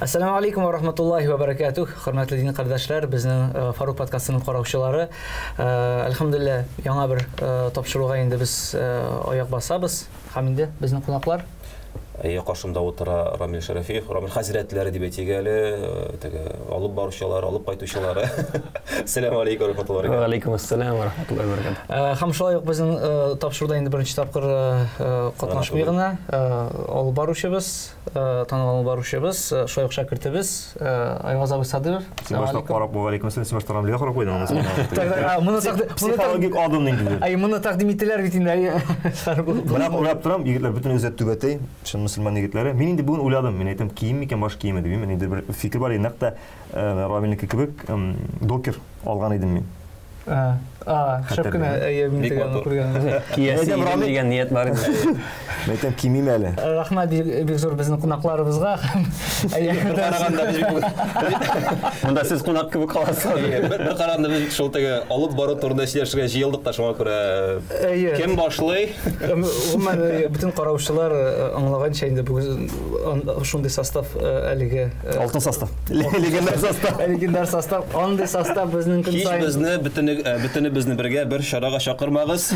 Әссәламу алейкум ва рахматуллахи ва баракатух. Хөрмәтле дин кардәшләр, безнең Фарук подкастының караучылары. Әлхәмдулилла, яңа бер тапшыруга инде без аяк басабыз. Һәм инде безнең кунаклар. Әйе, каршымда утыра Рамил Шәрәфиев. Рамил хәзрәтләре дип әйтик әле, теге алып баручылар, алып кайтучылары. Ассаламу алейкум ва рахматуллахи ва баракатух. Алейкум ассалам ва рахматуллахи ва баракатух. Һәм шулай ук безнең тапшыруда инде беренче тапкыр катнашмый гына алып баручыбыз, танылган алып баручыбыз, шулай ук шәкертебез Айваз абый Садыров. Син башта карап, ва алейкум ассалам, син башта Рамилгә карап куйдың аны. Моны психологик адым инде. Ай, моны тәкъдим иттеләр бит инде. Менә уйлап торам, егетләр бөтен үзе түбәтәй, чын мөселман егетләре. Мин инде бүген уйладым, мин әйтәм, кием микән баш киеме дип. Мин инде бер фикер бар иде, нәкъ тә Рамилнеке кебек докер алган идем мин. Шәп кенә, әйе, мин Бик теге аны матур. күргәнем. Киясе Әйтәм, идем Рамил- дигән ният бар иде. Мин әйтәм, кимим әле. Рәхмәт бик зур безнең кунакларыбызга. Әйе, Бер караганда без бит Монда сез кунак кебек каласыз. Әйе, бер караганда без шул теге алып бару турында сөйләшергә җыелдык та, шуңа күрә Әйе. кем башлый? Гомумән, бөтен караучылар аңлаганча инде бүген шундый состав әлеге Алтын состав. Легендар состав. Легендар состав, андый состав безнең көн Һич саен. безне бөтенебезне бергә бер чарага чакырмагыз.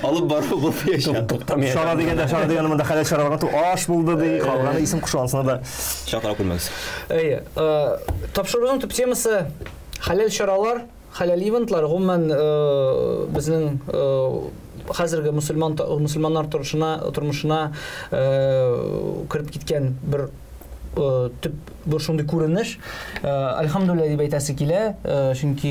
Алып бару булмаячак. Туктамый. Чара дигәндә, чара дигәндә монда хәләл чараларга ту аш булды ди, калганы исем кушылгансына да. Чакыра күрмәгез. Әйе, тапшыруның төп темасы хәләл чаралар, хәләл ивентлар, гомумән, безнең хәзерге мөселманнар тормышына кереп киткән бер төп бер шундый күренеш. Әлхәмдүлилләһ дип әйтәсе килә, чөнки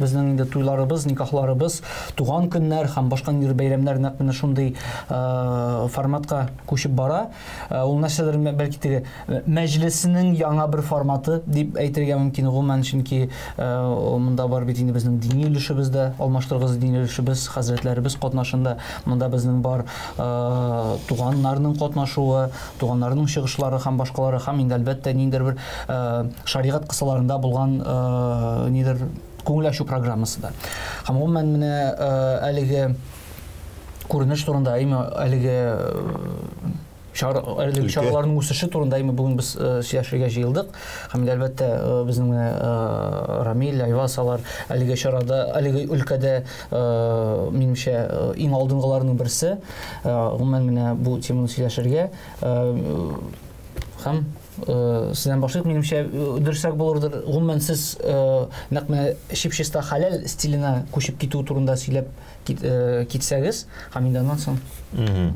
безнең инде туйларыбыз, никахларыбыз, туган көннәр һәм башка ниндидер бәйрәмнәр нәкъ менә шундый форматка күчеп бара. Ул нәрсәдер, бәлки теге мәҗлесенең яңа бер форматы дип әйтергә мөмкин, гомумән, чөнки монда бар бит инде безнең дини өлешебез дә, алмаштыргысыз дини өлешебез, хәзрәтләребез катнашында, монда безнең бар туганнарның катнашуы, туганнарның чыгышлары һәм башкалары, һәм инде әлбәттә ниндидер бер шәригать кысаларында булган нидер күңел ачу программасы да. Һәм гомумән менә әлеге күренеш турында, әйме, әлеге әлеге Өлкә. чараларның үсеше турында әйме бүген без сөйләшергә җыелдык. Һәм инде әлбәттә безнең менә Рамил, Айваз алар әлеге чарада, әлеге өлкәдә минемчә иң алдынгыларның берсе. Гомумән менә бу теманы сөйләшергә һәм сездән башлыйк, минемчә, дөресрәк булырдыр. Гомумән сез нәкъ менә чип-чиста хәләл стиленә күчеп китү турында сөйләп китсәгез, һәм инде аннан соң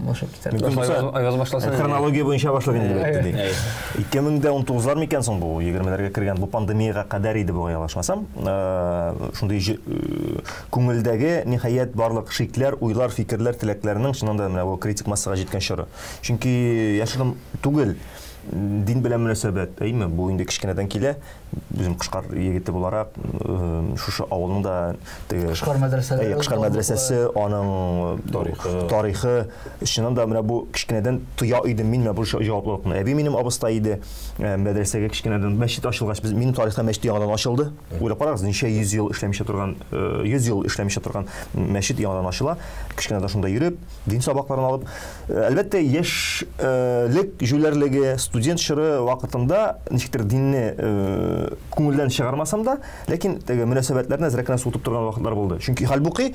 башлап китәрбез. Мөмкин булса, Айваз башласын. Хронология буенча башлап инде дип әйтте, ди. Әйе. Ике мең дә унтугызлар микән соң бу? Егермеләргә кергән бу пандемиягә кадәр иде бу, ялгышмасам. Шундый күңелдәге ниһаять барлык шикләр, уйлар, фикерләр, теләкләрнең чыннан да менә бу критик массага җиткән чоры. Чөнки яшерен түгел, дин белән мөнәсәбәт, әйме, бу инде кечкенәдән килә. Үзем Кышкар егете буларак, шушы авылның да теге Кышкар мәдрәсәләре, Әйе, Кышкар мәдрәсәсе, аның Тарихы. тарихы. Чыннан да менә бу кечкенәдән тоя идем мин менә бу җаваплылыкны. Әби минем абыстай иде, мәдрәсәгә кечкенәдән мәчет ачылгач, без минем тарихта мәчет яңадан ачылды. Уйлап карагыз, ничә йөз ел эшләмичә торган, йөз ел эшләмичә торган мәчет яңадан ачыла. Кечкенәдән шунда йөреп, дин сабакларын алып, әлбәттә, яшьлек җүләрлеге, студент чоры вакытында ничектер динне күңелдән чыгармасам да, ләкин теге мөнәсәбәтләрне әзрәк кенә суытып торган вакытлар булды. Чөнки хәлбуки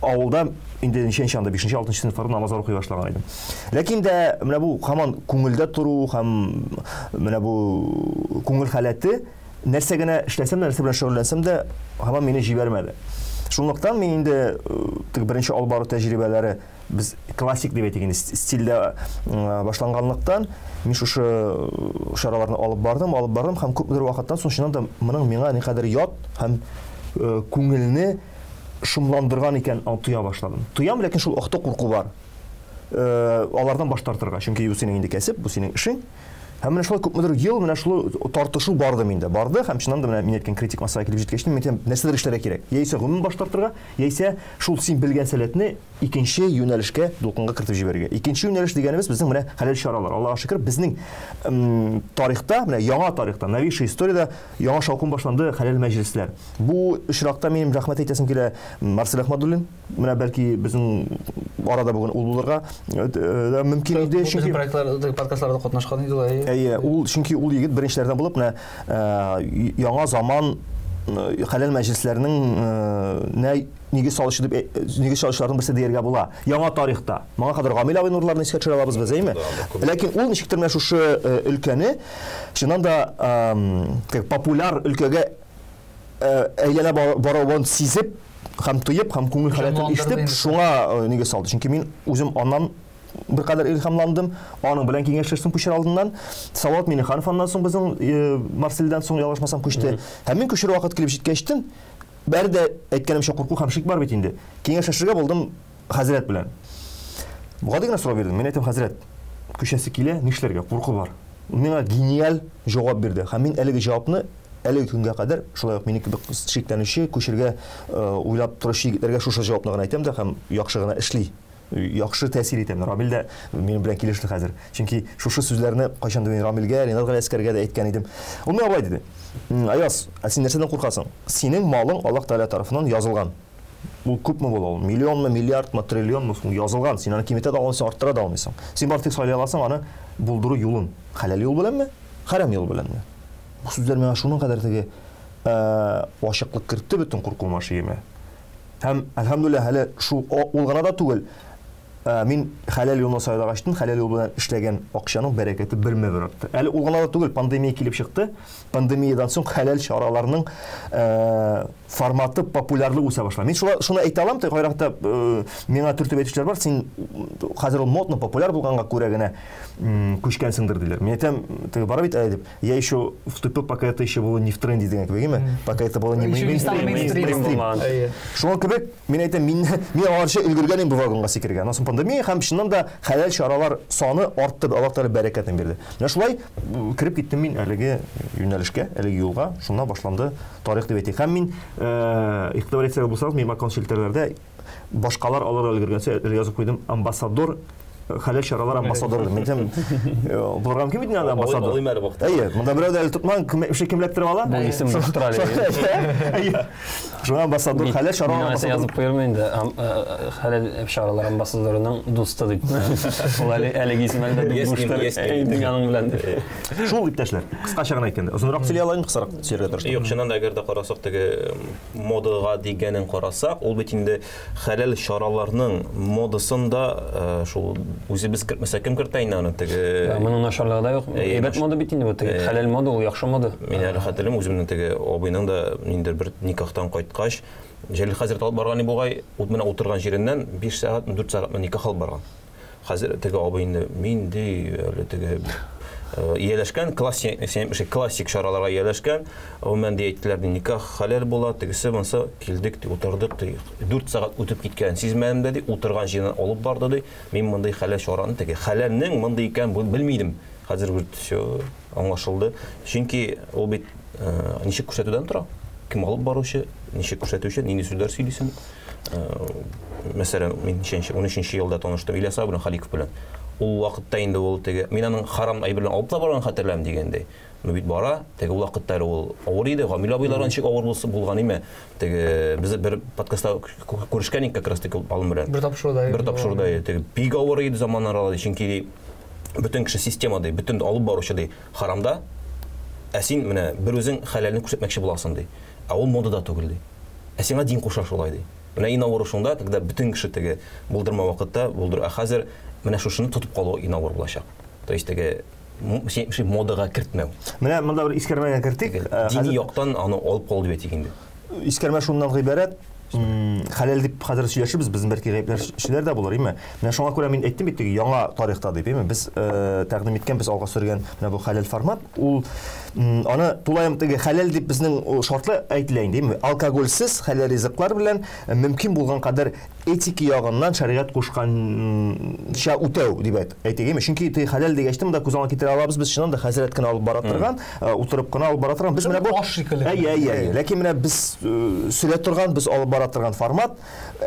авылда инде ничәнче анда, бишенче, алтынчы сыйныфларда намазлар укый башлаган идем. Ләкин дә менә бу һаман күңелдә тору һәм менә бу күңел халәте, нәрсә генә эшләсәм дә, нәрсә белән шөгыльләнсәм дә, һаман мине җибәрмәде. Шунлыктан мин инде теге беренче алып бару тәҗрибәләре без классик дип әйтик инде стильдә башланганлыктан мин шушы чараларны алып бардым, алып бардым һәм күпмедер вакыттан соң чыннан да моның миңа никадәр ят һәм күңелне шомландырган икән, тоя башладым. Тоям, ләкин шул акта курку бар. Алардан баш тартырга, чөнки бу синең инде кәсеп, бу синең эшең. Һәм менә шулай күпмедер ел менә шул тартышу барды миндә. Барды һәм чыннан да менә мин әйткән критик массага килеп җиткәч, мин әйтәм, нәрсәдер эшләргә кирәк. Яисә гомумән баш тартырга, яисә шул син белгән сәләтне икенче юнәлешкә, дулкынга кертеп җибәрергә. Икенче юнәлеш дигәнебез безнең менә хәләл чаралар. Аллаһка шөкер, безнең тарихта, менә яңа тарихта, новейшая историядә яңа шаукым башланды хәләл мәҗлесләр. Бу очракта минем рәхмәт әйтәсем килә Марсель Әхмәдуллин. Менә бәлки безнең арада бүген ул булырга мөмкин иде, чөнки проектларда, подкастларда катнашкан иде ул. Әйе, ул чөнки ул егет беренчеләрдән булып менә яңа заман хәләл мәҗлесләренең нигез салучы дип нигез салучыларның берсе дияргә була. Яңа тарихта. Моңа кадәр Гамил абый Нурларны искә төшерә алабыз без, әйме? Ләкин ул ничектер менә шушы өлкәне чыннан да популяр өлкәгә әйләнә баруын сизеп һәм тоеп һәм күңел халәтен ишетеп, шуңа нигез салды. Чөнки мин үзем аннан беркадәр илһамландым, аның белән киңәшләштем күчер алдыннан. Салават Миннеханов аннан соң безнең Марсельдән соң ялгышмасам күчте. Һәм мин күчер вакыт килеп җиткәчтен, бәр дә әйткәнемчә курку һәм шик бар бит инде. Киңәшләшергә булдым хәзрәт белән. Гади генә сорау бирдем. Мин әйтәм, хәзрәт, күчәсе килә, нишләргә? Курку бар. Миңа гениаль җавап бирде. Һәм мин әлеге җавапны әлеге көнгә кадәр шулай ук мине кебек шикләнүче, күчергә уйлап торучы егетләргә шушы җавапны гына әйтәм дә һәм яхшы гына эшли. Яхшы тәэсир итә. Рамил дә минем белән килеште хәзер. Чөнки шушы сүзләрне кайчандыр мин Рамилгә, Ринат Галиәскәргә дә әйткән идем. Ул миңа болай диде. Аяз, ә син нәрсәдән куркасың? Синең малың Аллаһ Тәгалә тарафыннан язылган. Ул күпме була ул? Миллионмы, миллиардмы, триллионмы? Ул язылган. Син аны киметә дә алмыйсың, арттыра да алмыйсың. Син бары тик сайлый аласың аны булдыру юлын. Хәләл юл беләнме, хәрам юл беләнме? Бу сүзләр миңа шуның кадәр теге ачыклык кертте бөтен куркуыма, шигемә. Һәм, әлхәмдүлилләһ, әле шул ул гына да түгел, мин хәләл юлны сайлагачтын, хәләл юл белән эшләгән акчаның бәрәкәте бермә-бер артты. Әле ул гына да түгел, пандемия килеп чыкты. Пандемиядан соң хәләл чараларның форматы популярлык үсә башлады. Мин шуны әйтә алам, кайракта миңа төртеп әйтүчеләр бар, син хәзер ул модно, популяр булганга күрә генә күчкәнсеңдер диләр. Мин әйтәм, теге бара бит әле дип, я еще вступил, пока это еще было не в тренде дигән кебек, әйме? Пока это было не мейнстрим. Шуңа кебек, мин әйтәм, мин аңарчы өлгергән идем бу вагонга сикергә. Аннан соң пандемия һәм чыннан да хәләл чаралар саны артты, Аллаһ Тәгалә бәрәкәтен бирде. Менә шулай кереп киттем мин әлеге юнәлешкә, әлеге юлга. Шуннан башланды тарих дип әйтик. Һәм мин игътибар итсәгез булсагыз, минем аккаунт челтәрләрдә башкалар алырга өлгергәнче әле язып куйдым, амбассадор, хәләл чаралар амбассадоры. Мин әйтәм, булырга мөмкин бит инде амбассадор. Алыйм әле вакытта. Әйе, монда берәү дә әле тотмаган, кем эше кемләп торып ала? Бу исем буш тора әле. Әйе. Шуңа амбассадор, хәләл чаралар Мин амбассадоры. язып куярмын инде, хәләл чаралар амбассадорының дусты дип. Ул әле әлеге исем әле дә буш тора. Әйдең аның белән. Шул иптәшләр, кыскача гына әйткәндә, озынрак сөйли алайым, кысарак сөйләргә тырыштым. Юк, чыннан да, әгәр дә карасак, теге модага дигәнен карасак, ул бит инде хәләл чараларның модасын да шул үзебез кертмәсә кем кертә инде аны теге. Моның начарлыгы да юк. Әйбәт мода бит инде бу теге. Хәләл мода ул яхшы мода. Мин әле хәтерлим, үземнең теге абыйның да ниндидер бер никахтан кайткач, Җәлил хәзрәт алып барган бугай, ут менә утырган җиреннән 5 сәгать, 4 сәгать никах алып барган. Хәзер теге абый инде мин ди, әле теге ияләшкән, классик чараларга ияләшкән. Гомумән ди әйттеләр, ди, никах хәләл була, тегесе монсы, килдек, ди, утырдык, ди, 4 сәгать үтеп киткән сизмәдем дә, ди, утырган җиреннән алып барды, ди. Мин мондый хәләл чараны, теге хәләлнең мондый икән белмидем. Хәзер бит всё аңлашылды. Чөнки ул бит ничек күрсәтүдән тора. Кем алып баручы, ничек күрсәтүче, нинди сүзләр сөйлисең. Мәсәлән, мин ничәнче, унөченче елда таныштым Ильяс абый белән, Халиков белән. Ул вакытта инде ул теге, мин аның харам әйберләрен алып та барган хәтерләм дигәндәй. Ну бит бара, теге ул вакытта әле ул авыр иде, Гамил абыйлардан ничек авыр булса булган име. Теге без бер подкастта күрешкән идек как раз таки алым белән. Бер тапшыруда. Бер тапшыруда иде. Теге бик авыр иде заманнар алай, чөнки бөтен кеше система ди, бөтен алып баручы ди харамда. Ә син менә бер үзең хәләлне күрсәтмәкче буласың ди. Ә ул модада түгел ди. Ә сиңа дин куша шулай ди. Менә иң авыры шунда, когда бөтен кеше теге булдырма вакытта булдыр. Ә хәзер менә шушыны тотып калу иң авыр булачак. То есть теге син әйтмешли модага кертмәү. Менә монда бер искәрмәгә кертик. Дини яктан аны алып калу дип әйтик инде. Искәрмә шуннан гыйбарәт. Хәләл дип хәзер сөйләшербез, безнең бәлки гаепләшүчеләр дә булыр, әйме? Менә шуңа күрә мин әйттем бит, теге яңа тарихта дип, әйме? Без тәкъдим иткән, без алга сөргән менә бу хәләл формат, ул аны тулаем теге хәләл дип безнең шартлы әйтелә инде, әйме? Алкогольсез хәләл ризыклар белән мөмкин булган кадәр этика ягыннан шәригать кушканча үтәү дип әйтик, әйме? Чөнки теге хәләл дигәч тә монда күз алдына китерә алабыз, без чыннан да хәзрәт кенә алып бара торган, утырып кына алып бара торган. Без менә бу Аш шикелле. Әйе, әйе, әйе. Ләкин менә без сөйлә торган, без алып бара бара торган формат,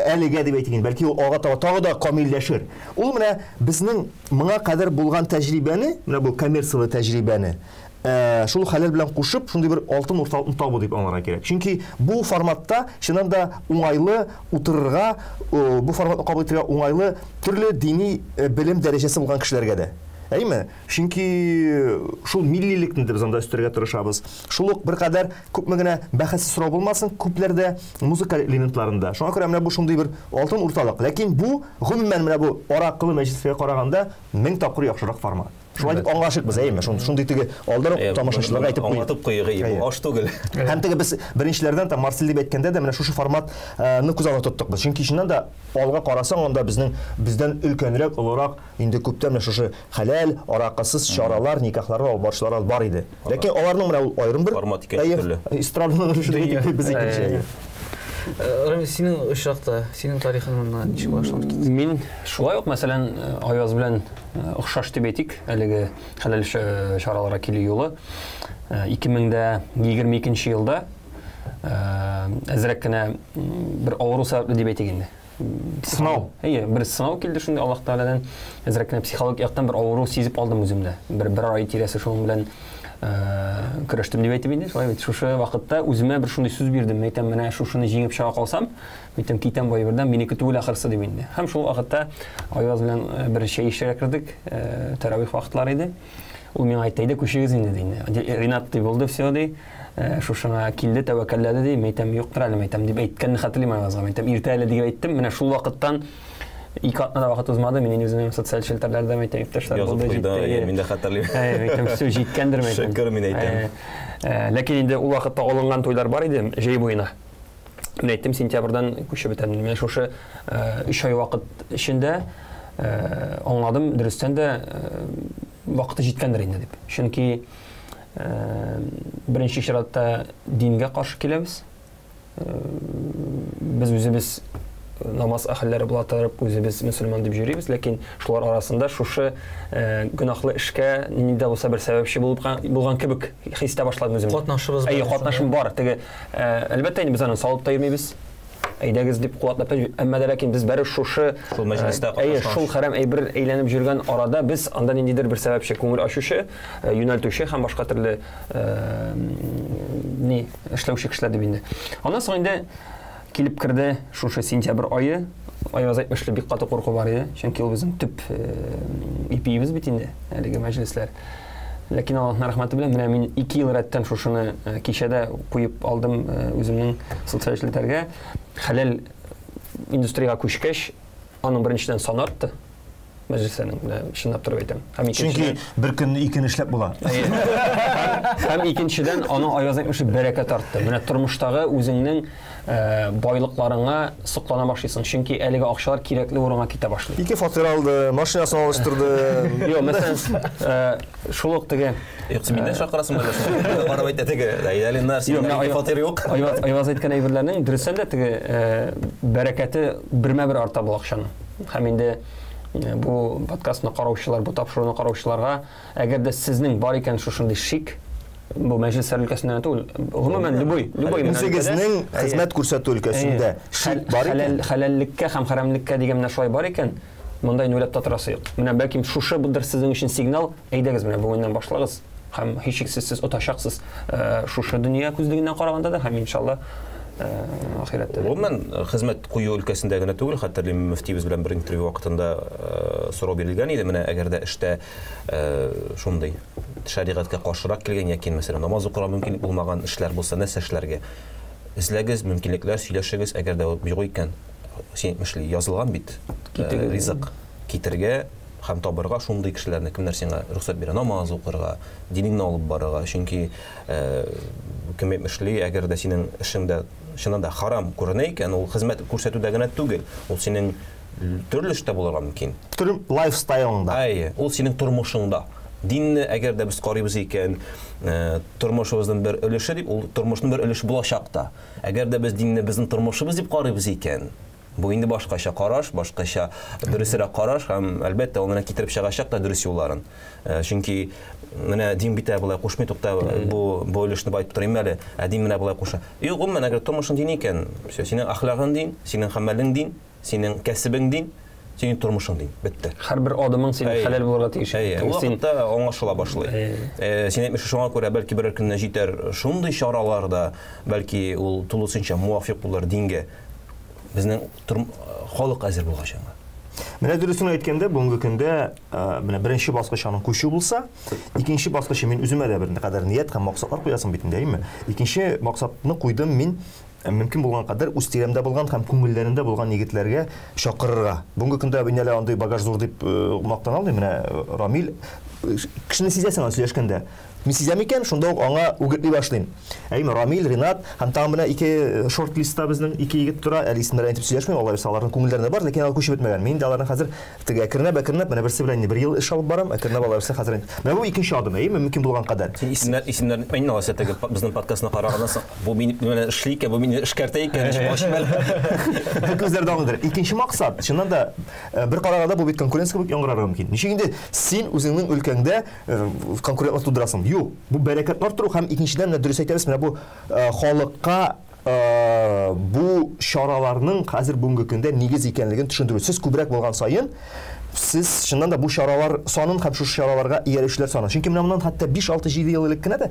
әлегә дип әйтик, бәлки ул алга таба тагы да камилләшер. Ул менә безнең моңа кадәр булган тәҗрибәне, менә бу коммерцияле тәҗрибәне, шул хәләл белән кушып, шундый бер алтын урталыкны табу дип аңларга кирәк. Чөнки бу форматта чыннан да уңайлы утырырга, бу форматны кабул итәргә уңайлы төрле дини белем дәрәҗәсе булган кешеләргә дә. Әйме? Чөнки шул миллилекне дә без анда үстерергә тырышабыз. Шул ук беркадәр күпме генә бәхәссез сорау булмасын, күпләрдә музыка элементларында. Шуңа күрә менә бу шундый бер алтын урталык. Ләкин бу гомумән менә бу аракылы мәҗлескә караганда 1000 тапкыр яхшырак формат. Шулай дип аңлашык без, әйеме? Шундый теге алдан ук тамашачыларга әйтеп куйыйк. Аңлатып куйыйк, бу аш түгел. Һәм теге без беренчеләрдән там Марсель дип әйткәндә дә менә шушы форматны күз алдына тоттык без. Чөнки чыннан да алга карасаң, анда безнең бездән өлкәнрәк, олырак инде күптән менә шушы хәләл, аракысыз чаралар, никахлар алып баручылар бар иде. Ләкин аларның менә ул аерым бер формат икенче төрле. Эстраданың өлеше дип әйтик, без икенче. Рамил, синең очракта, синең тарихың монда ничек башланып китте? Мин шулай ук, мәсәлән, Аяз белән охшаш дип әйтик, әлеге хәләл чараларга килү юлы. 2022 елда әзрәк кенә бер авыру сәбәпле дип әйтик инде. Сынау. Әйе, бер сынау килде шундый Аллаһ Тәгаләдән. Әзрәк кенә психологик яктан бер авыру сизеп алдым үземдә. Бер ай тирәсе шуның белән көрәштем дип әйтеп инде. Шулай бит, шушы вакытта үземә бер шундый сүз бирдем. Әйтәм, менә шушыны җиңеп чыга калсам, әйтәм, китәм бу әйбердән, минеке түгел ахырсы дип инде. Һәм шул вакытта Аяз белән бер чәй эчәргә кердек, тәравих вакытлары иде. Ул миңа әйтте, әйдә күчегез инде, ди инде. Ринат ди булды, все ди. Шушыңа килде, тәвәккәлләде ди. Мин әйтәм, юктыр әле, әйтәм, дип әйткәнне хәтерлим Аязга. Мин әйтәм, иртә әле дип әйттем. Менә шул вакыттан 2 атна да вакыт узмады. Мин инде үземнең социаль челтәрләрдә әйтәм, иптәшләр булды, җитте. Мин дә хәтерлим. Әйтәм, все җиткәндер, әйтәм. Шөкер, мин әйтәм. Ләкин инде ул вакытта алынган туйлар бар иде җәй буена. Мин әйттем, сентябрьдән күчеп бетәм. Менә шушы 3 ай вакыт эчендә аңладым, дөрестән дә вакыты җиткәндер инде дип. Чөнки беренче чиратта дингә каршы киләбез. Без үзебез намаз әһелләре була торып, үзебез мөселман дип йөрибез, ләкин шулар арасында шушы гөнаһлы эшкә нинди дә булса бер сәбәпче булып булган кебек хис итә башладым үземне. Катнашыбыз бар. Әйе, катнашым бар. Теге, әлбәттә инде без аны салып та йөрмибез. Әйдәгез дип куатлап та, әмма дә ләкин без бәре шушы шул мәҗлестә катнашкан. Шул хәрам әйбер әйләнеп йөргән арада без анда ниндидер бер сәбәпче, күңел ачучы, юнәлтүче һәм башка төрле ни эшләүче кешеләр дип инде. Аннан соң инде килеп керде шушы сентябрь ае. Аяз әйтмешли, бик каты курку бар иде, чөнки ул безнең төп ипиебез бит инде, әлеге мәҗлесләр. Ләкин Аллаһның рәхмәте белән менә мин 2 ел рәттән шушыны кичәдә куеп алдым үземнең социаль челтәргә. Хәләл индустриягә күчкәч, аның беренчедән саны артты. Мәҗлесләрнең, менә чынлап торып әйтәм. Һәм икенчедән, чөнки бер көнне икене эшләп була. Һәм икенчедән, аның Аяз әйтмешли бәрәкәт артты. Менә тормыштагы үзеңнең байлыкларыңа соклана башлыйсың, чөнки әлеге акчалар кирәкле урынга китә башлый. 2 фатир алды, машинасын алыштырды. Юк, мәсәлән, шул ук теге. Юк, син миннән чакырасың әллә шул? Барып әйтә теге, әйдә, Ленар, синең 2 фатир юк. Айваз әйткән әйберләрнең дөрестән дә теге бәрәкәте бермә-бер арта бу акчаның. Һәм инде бу подкастны караучылар, бу тапшыруны караучыларга, әгәр дә сезнең бар икән шушындый шик, бу мәҗлесләр өлкәсендә генә түгел, гомумән любой, любой үзегезнең хезмәт күрсәтү өлкәсендә шик бар икән, хәләллеккә һәм хәрәмлеккә дигән менә шулай бар икән, монда инде уйлап та торасы юк. Менә бәлкем шушы булдыр сезнең өчен сигнал, әйдәгез менә бүгеннән башлагыз һәм һичшиксез сез отачаксыз шушы дөнья күзлегеннән караганда да һәм иншалла ахирәттә. Гомумән хезмәт кую өлкәсендә генә түгел, хәтерлим, мөфтиебез белән бер интервью вакытында сорау бирелгән иде, менә әгәр дә эштә шундый шәригатькә каршырак килгән яки, мәсәлән, намаз укырга мөмкинлек булмаган эшләр булса, нәрсә эшләргә? Эзләгез, мөмкинлекләр, сөйләшегез, әгәр дә юк икән, син әйтмешли, язылган бит, ризык китергә һәм табырга шундый кешеләрне, кемнәр сиңа рөхсәт бирә намаз укырга, динеңне алып барырга, чөнки кем әйтмешли, әгәр дә синең эшеңдә чыннан да харам күренә икән, ул хезмәт күрсәтүдә генә түгел, ул синең төрле эштә булырга мөмкин. Төрле лайфстайлыңда. Әйе, ул синең тормышыңда. Динне әгәр дә без карыйбыз икән, тормышыбызның бер өлеше дип, ул тормышның бер өлеше булачак та. Әгәр дә без динне безнең тормышыбыз дип карыйбыз икән, Бу инде башкача караш, башкача дөресрәк караш һәм, әлбәттә, ул менә китереп чыгачак та дөрес юлларын. Чөнки менә дин бит ә болай кушмый, тукта, бу өлешне байтып торыйм әле, ә дин менә болай куша. Юк, гомумән, әгәр тормышың дин икән, всё, синең әхлагың дин, синең гамәлең дин, синең кәсебең дин, синең тормышың дин, бетте. Һәрбер адымың синең хәләл булырга тиеш. Әйе, ул вакытта аңлашыла башлый. Син әйтмешли, шуңа күрә бәлки берәр көннән җитәр шундый чаралар да, бәлки ул тулысынча муафик булыр дингә. Безнең халык әзер булгач аңа. Менә дөресен әйткәндә, бүгенге көндә менә беренче баскыч аның күчү булса, икенче баскычы мин үземә дә бер кадәр ният һәм максатлар куясың бит инде, әйеме? Икенче максатны куйдым мин мөмкин булган кадәр үз тирәмдә булган һәм күңелләрендә булган егетләргә чакырырга. Бүгенге көндә мин әле андый багаж зур дип мактана алмыйм. Менә Рамил кешене сизәсең аны сөйләшкәндә. Мин сизәм икән, шунда ук аңа үгетли башлыйм. Әйме, Рамил, Ринат һәм тагын менә ике шорт-листта безнең ике егет тора. Әле исемнәрен әйтеп сөйләшмим, алла бирсә, аларның күңелләрендә бар, ләкин алар күчеп бетмәгән. Мин инде аларны хәзер теге әкренләп-әкренләп, менә берсе белән инде бер ел эш алып барам, әкренләп алла бирсә хәзер инде. Менә бу икенче адым, әйеме, мөмкин булган кадәр. Син исемнәр, исемнәрен әйтмә инде, алайса теге безнең подкастны караганнан соң, бу мине белән эшли икән, бу мине эшкәртә икән, ничек ачып әле. Күзләр дә аңлыйдыр. Икенче максат, чыннан да, бер караганда бу бит конкуренция кебек яңгырарга мөмкин. Ничек инде син үзеңнең өлкәңдә конкурентлар тудырасың? Юк, бу бәрәкәт арттыру һәм икенчедән, менә дөрес әйтәбез, менә бу халыкка бу чараларның хәзер бүгенге көндә нигез икәнлеген төшендерү. Сез күбрәк булган саен, сез чыннан да бу чаралар санын һәм шушы чараларга иярүчеләр санын. Чөнки менә моннан хәтта 5-6-7 ел элек кенә дә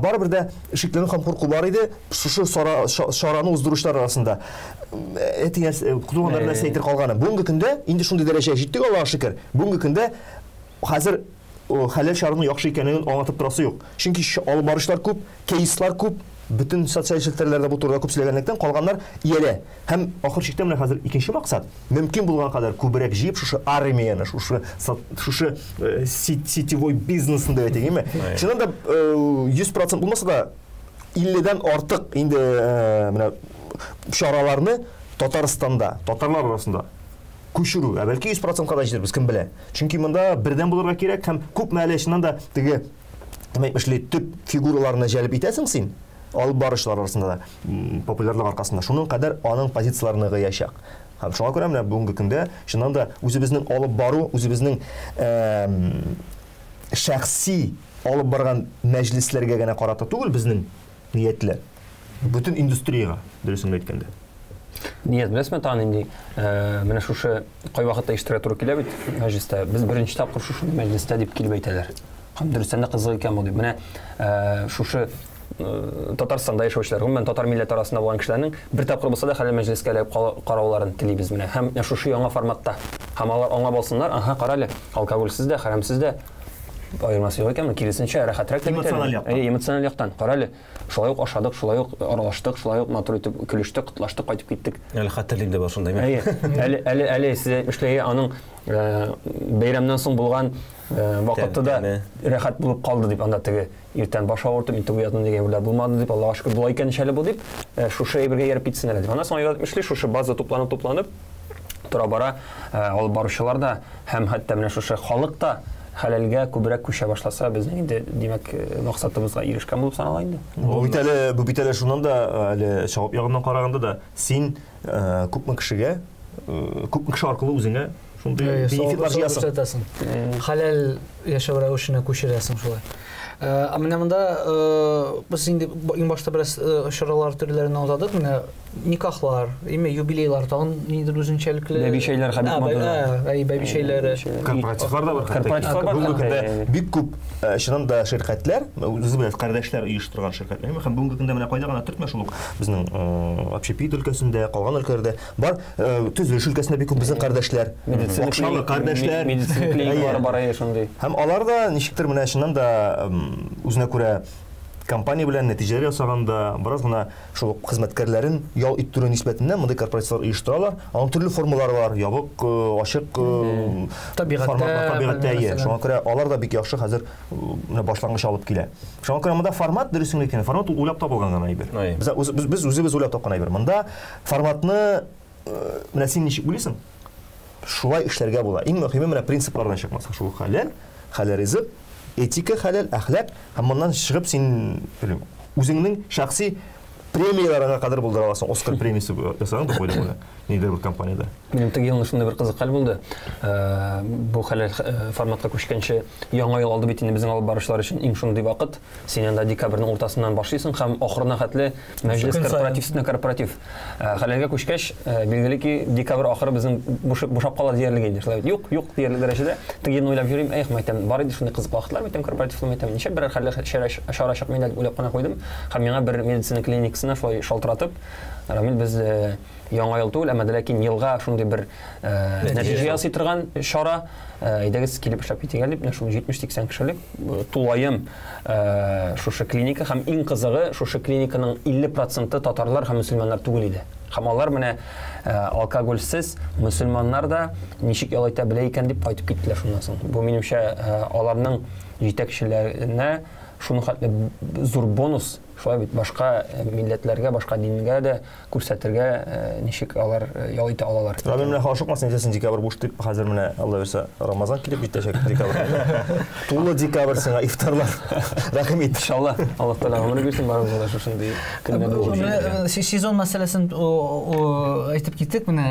барыбер дә шикләнү һәм курку бар иде шушы чараны уздыручылар арасында. Әти нәрсә, туганнар нәрсә әйтер калганы. Бүгенге көндә инде шундый дәрәҗәгә җиттек, Аллага шөкер. Бүгенге көндә хәзер хәләл чараның яхшы икәнлеген аңлатып торасы юк. Чөнки алып баручылар күп, кейслар күп, бөтен социаль челтәрләрдә бу турыда күп сөйләгәнлектән калганнар иярә. Һәм ахыр чиктә менә хәзер икенче максат, мөмкин булган кадәр күбрәк җыеп шушы армияне, шушы шушы сетевой бизнесны дип әйтик, әйеме? Чыннан да 100% булмаса да 50-дән артык инде менә чараларны Татарстанда, татарлар арасында күчерү, ә бәлки 100%-ка да җитербез, кем белә. Чөнки монда бердәм булырга кирәк һәм күпме әле чыннан да теге, кем әйтмешли, төп фигураларны җәлеп итәсең син, алып баручылар арасында да, популярлык аркасында, шуның кадәр аның позицияләре ныгыячак. Һәм шуңа күрә менә бүгенге көндә чыннан да үзебезнең алып бару, үзебезнең шәхси алып барган мәҗлесләргә генә карата түгел безнең ниятләр. Бөтен индустриягә, дөресен әйткәндә. Ният, беләсезме, тагын нинди, менә шушы кайвакытта ишетергә туры килә бит мәҗлестә. Без беренче тапкыр шушы мәҗлестә дип килеп әйтәләр. Һәм дөрестән дә кызык икән бу дип. Менә шушы Татарстанда яшәүчеләр, гомумән татар милләте арасында булган кешеләрнең бер тапкыр булса да хәләл мәҗлескә эләгеп карауларын телибез менә. Һәм шушы яңа форматта. Һәм алар аңлап алсыннар, аһа, кара әле, алкогольсез дә, хәрәмсез дә аермасы юк икән, киресенчә, рәхәтрәк тә бит әле. Эмоциональ яктан. Эмоциональ яктан. Кара әле, шулай ук ашадык, шулай ук аралаштык, шулай ук матур итеп көлештек, котлаштык, кайтып киттек. Әле хәтерлим дә бар шундай. Әйе. Әле, әле, әле сез әйтмешли, аның бәйрәмнән соң булган вакыты да рәхәт булып калды дип, анда теге иртән баш авыртып, интегү ятым дигән әйберләр булмады дип, Аллага шөкер, болай икән әле бу дип, шушы әйбергә ияреп китсен әле дип. Аннан соң әйтмешли, шушы база тупланып, тупланып, тора-бара алып баручылар да һәм хәтта менә шушы халык та хәләлгә күбрәк күчә башласа, безнең инде, димәк, максатыбызга ирешкән булып санала инде. Бу бит әле, бу бит әле шуннан да, әле чабып ягыннан караганда да, син күпме кешегә, күпме кеше аркылы үзеңә шундый бенефитлар җыясың. Хәләл яшәү рәвешенә күчерәсең шулай. Ә менә монда без инде иң башта бераз чаралар төрләрен атадык. Менә никахлар, име юбилейлар тагын ниндидер үзенчәлекле. Бәби чәйләр хәбиб модада. Әй, бәби чәйләре. Корпоративлар да бар. Корпоративлар бар. Бүгенге көндә бик күп чыннан да ширкәтләр, үзе белән кардәшләр оештырган ширкәтләр. Һәм бүгенге көндә менә кайда гына төртмә шул ук безнең общепит өлкәсендә, калган өлкәләрдә бар. Төзелеш өлкәсендә бик күп безнең кардәшләр. Акчалы кардәшләр. Медицина клиникалары бар әйе шундый. Һәм алар да ничектер менә чыннан да үзенә күрә компания белән нәтиҗәләр ясаганда, бераз гына шул ук хезмәткәрләрен ял иттерү нисбәтеннән мондый корпорацияләр оештыралар. Аның төрле формалары бар, ябык, ачык табигатьтә, табигатьтә ия. Шуңа күрә алар да бик яхшы хәзер менә башлангыч алып килә. Шуңа күрә монда формат, дөресен әйткәндә, формат ул уйлап табылган гына әйбер. Без үзебез уйлап тапкан әйбер. Монда форматны менә син ничек уйлыйсың? Шулай эшләргә була. Иң мөһиме менә принциплардан чыкмаса, шул хәләл, хәләл ризык, этика хәләл, әхлак, һәм моннан чыгып син, белмим, үзеңнең шәхси Премияләреңә кадәр булдыра аласың. Оскар премиясе ясаган дип уйлыйм моны. Нидер бер компаниядә. Минем теге елны шундый бер кызык хәл булды. Бу хәләл форматка күчкәнче яңа ел алды бит инде безнең алып баручылар өчен иң шундый вакыт. Син анда декабрьнең уртасыннан башлыйсың һәм ахырына хәтле мәҗлес корпоратив өстенә корпоратив. Хәләлгә күчкәч, билгеле ки, декабрь ахыры безнең бушап кала диярлек инде. Шулай бит. Юк, юк диярлек дәрәҗәдә. Теге елны уйлап йөрим, эх, мәйтәм, бар иде шундый кызык вакытлар, мәйтәм, корпоративлы, мәйтәм, ничә берәр хәлле чара чыкмый дип уйлап кына куйдым. Һәм миңа бер медицина клиникасына шулай шалтыратып, Рамил, без яңа ел түгел, әмма дә ләкин елга шундый бер нәтиҗә ясый торган чара, әйдәгез килеп эшләп китик әле, менә шул 70-80 кешелек тулаем шушы клиника һәм иң кызыгы, шушы клиниканың 50% татарлар һәм мөселманнар түгел иде. Һәм алар менә алкогольсез мөселманнар да ничек ял итә белә икән дип кайтып киттеләр шуннан соң. Бу минемчә аларның җитәкчеләренә шуның хәтле зур бонус, шулай бит, башка милләтләргә, башка дингә дә күрсәтергә ничек алар ял итә алалар. Рамил, менә ашыкмасын, әйтәсең, декабрь буш дип, хәзер менә Алла бирсә, Рамазан килеп җитәчәк декабрь. Тулы декабрь сиңа ифтарлар. Рәхим ит. Иншалла, Аллаһ Тәгалә гомер бирсен, барыбызга да шушындый көннәр булсын. Сезон мәсьәләсен әйтеп киттек, менә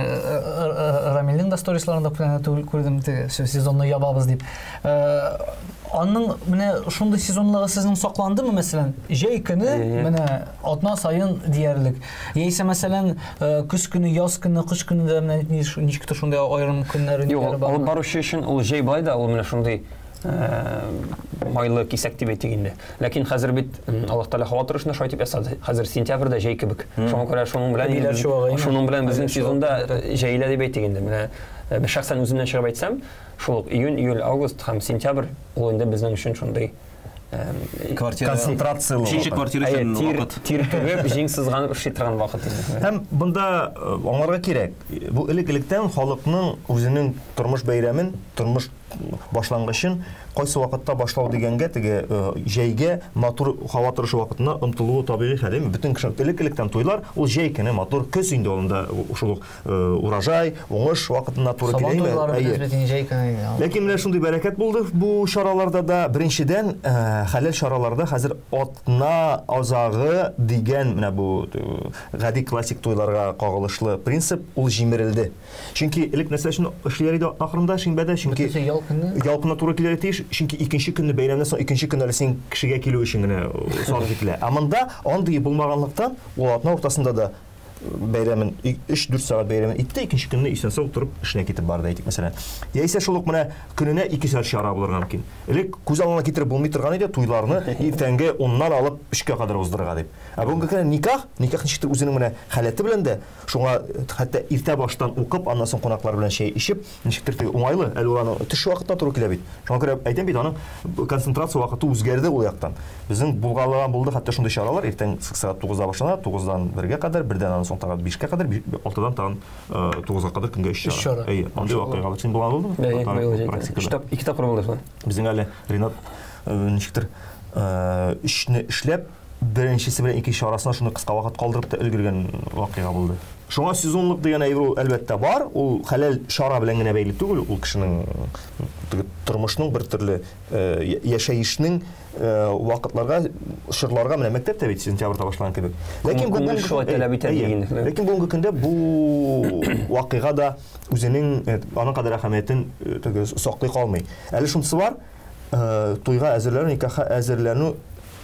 Рамилнең дә сторисларында күрдем, теге сезонны ябабыз дип. Аның менә шундый сезонлыгы сезнең сакландымы, мәсәлән, җәй көне менә атна саен диярлек. Яисә, мәсәлән, көз көне, яз көне, кыш көне дә менә ничектер шундый аерым көннәре ниләре бар? Алып баручы өчен ул җәй болай да, ул менә шундый майлы кисәк дип әйтик инде. Ләкин хәзер бит Аллаһ Тәгалә һава торышын да шулай итеп ясады. Хәзер сентябрьдә җәй кебек. Шуңа күрә шуның белән безнең сезонда җәелә дип әйтик инде. Менә шәхсән үземнән чыгып әйтсәм, шул ук июнь, июль, август һәм сентябрь ул инде безнең өчен шундый квартира концентрациялы вакыт. Квартира өчен вакыт. Тир түгеп, җиң сызганып эшли торган вакыт инде. Һәм бында аңларга кирәк, бу элек-электән халыкның үзенең тормыш бәйрәмен, тормыш башлангычын кайсы вакытта башлау дигәнгә теге җәйгә матур һава торышы вакытына омтылуы табигый хәл. Бөтен кеше элек-электән туйлар ул җәй көне матур, көз инде ул анда шул ук урожай, уңыш вакытына туры килә. Ләкин менә шундый бәрәкәт булды бу чараларда да. Беренчедән, хәләл чараларда хәзер атна азагы дигән менә бу гади классик туйларга кагылышлы принцип ул җимерелде. Чөнки элек нәрсә өчен эшлиләр иде ахырында, шимбәдә, чөнки ял көне. Ял көненә туры килергә тиеш, чөнки икенче көнне бәйрәмнән соң икенче көн әле син кешегә килү өчен генә сарыф ителә. Ә монда андый булмаганлыктан, ул атна уртасында да бәйрәмен 3-4 сәгать бәйрәмен итте, икенче көнне исән-сау торып эшенә китеп барды, әйтик, мәсәлән. Яисә шул ук менә көненә 2 сәгать чара булырга мөмкин. Элек күз алдына китереп булмый торган иде туйларны иртәнге 10-нан алып 3-кә кадәр уздырырга дип. Ә бүгенге көндә никах, никах ничектер үзенең менә халәте белән дә, шуңа хәтта иртә баштан укып, аннан соң кунаклар белән чәй эчеп, ничектер теге уңайлы, әле ул аның төш вакытына туры килә бит. Шуңа күрә әйтәм бит, аның концентрация вакыты үзгәрде ул яктан. Безнең булгалыган булды хәтта шундый чаралар, иртән сәгать 9-да башлана, 9-дан 1-гә кадәр, 1-дән аннан соң тагын 5-кә кадәр, 6-дан тагын 9-га кадәр көнгә 3 чара. Әйе, андый вакыйгалар син булган булдымы? Әйе, ике тапкыр булды шулай. Безнең әле Ринат ничектер эшне эшләп, беренчесе белән икенче арасына шуны кыска вакыт калдырып та өлгергән вакыйга булды. Шуңа сезонлык дигән әйбер ул әлбәттә бар, ул хәләл чара белән генә бәйле түгел, ул кешенең тормышның бер төрле яшәешнең вакытларга, чорларга, менә мәктәптә бит сентябрьдә башланган кебек. Ләкин бүгенге шулай таләп итә дигән. Ләкин бүгенге көндә бу вакыйга да үзенең аның кадәр әһәмиятен саклый калмый. Әле шунысы бар, туйга әзерләнү, никахка әзерләнү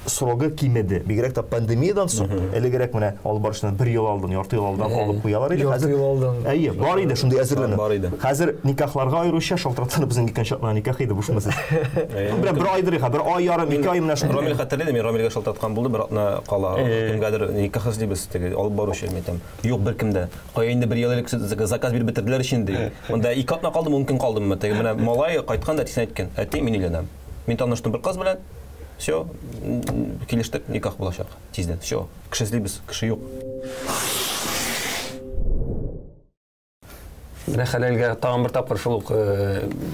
срогы кимеде. Бигрәк тә пандемиядан соң, элегрәк менә алып барышны бер ел алдан, ярты ел алдан алып куялар иде. Ярты ел алдан. Әйе, бар иде шундый әзерләнү. Бар иде. Хәзер никахларга аеруча шалтыратсаны безнең икенче атна никах иде, бушмы сез? Бер бер айдыр, бер ай ярым, ике ай менә шундый. Рамил хәтерли, мин Рамилгә шалтыраткан булды, бер атна кала. Кемгәдер никах эзлибез, теге алып баручы, мин әйтәм. Юк, беркемдә. Кая инде бер ел элек заказ биреп бетерделәр ич инде. Монда ике атна калдым, 10 көн калдыммы? Теге менә малай кайткан да әтисенә әйткән: "Әти, мин өйләнәм. Мин таныштым бер кыз белән. Все, килештек, никах булачак тиздән. Все, кеше эзлибез, кеше юк." Менә хәләлгә тагын бер тапкыр шул ук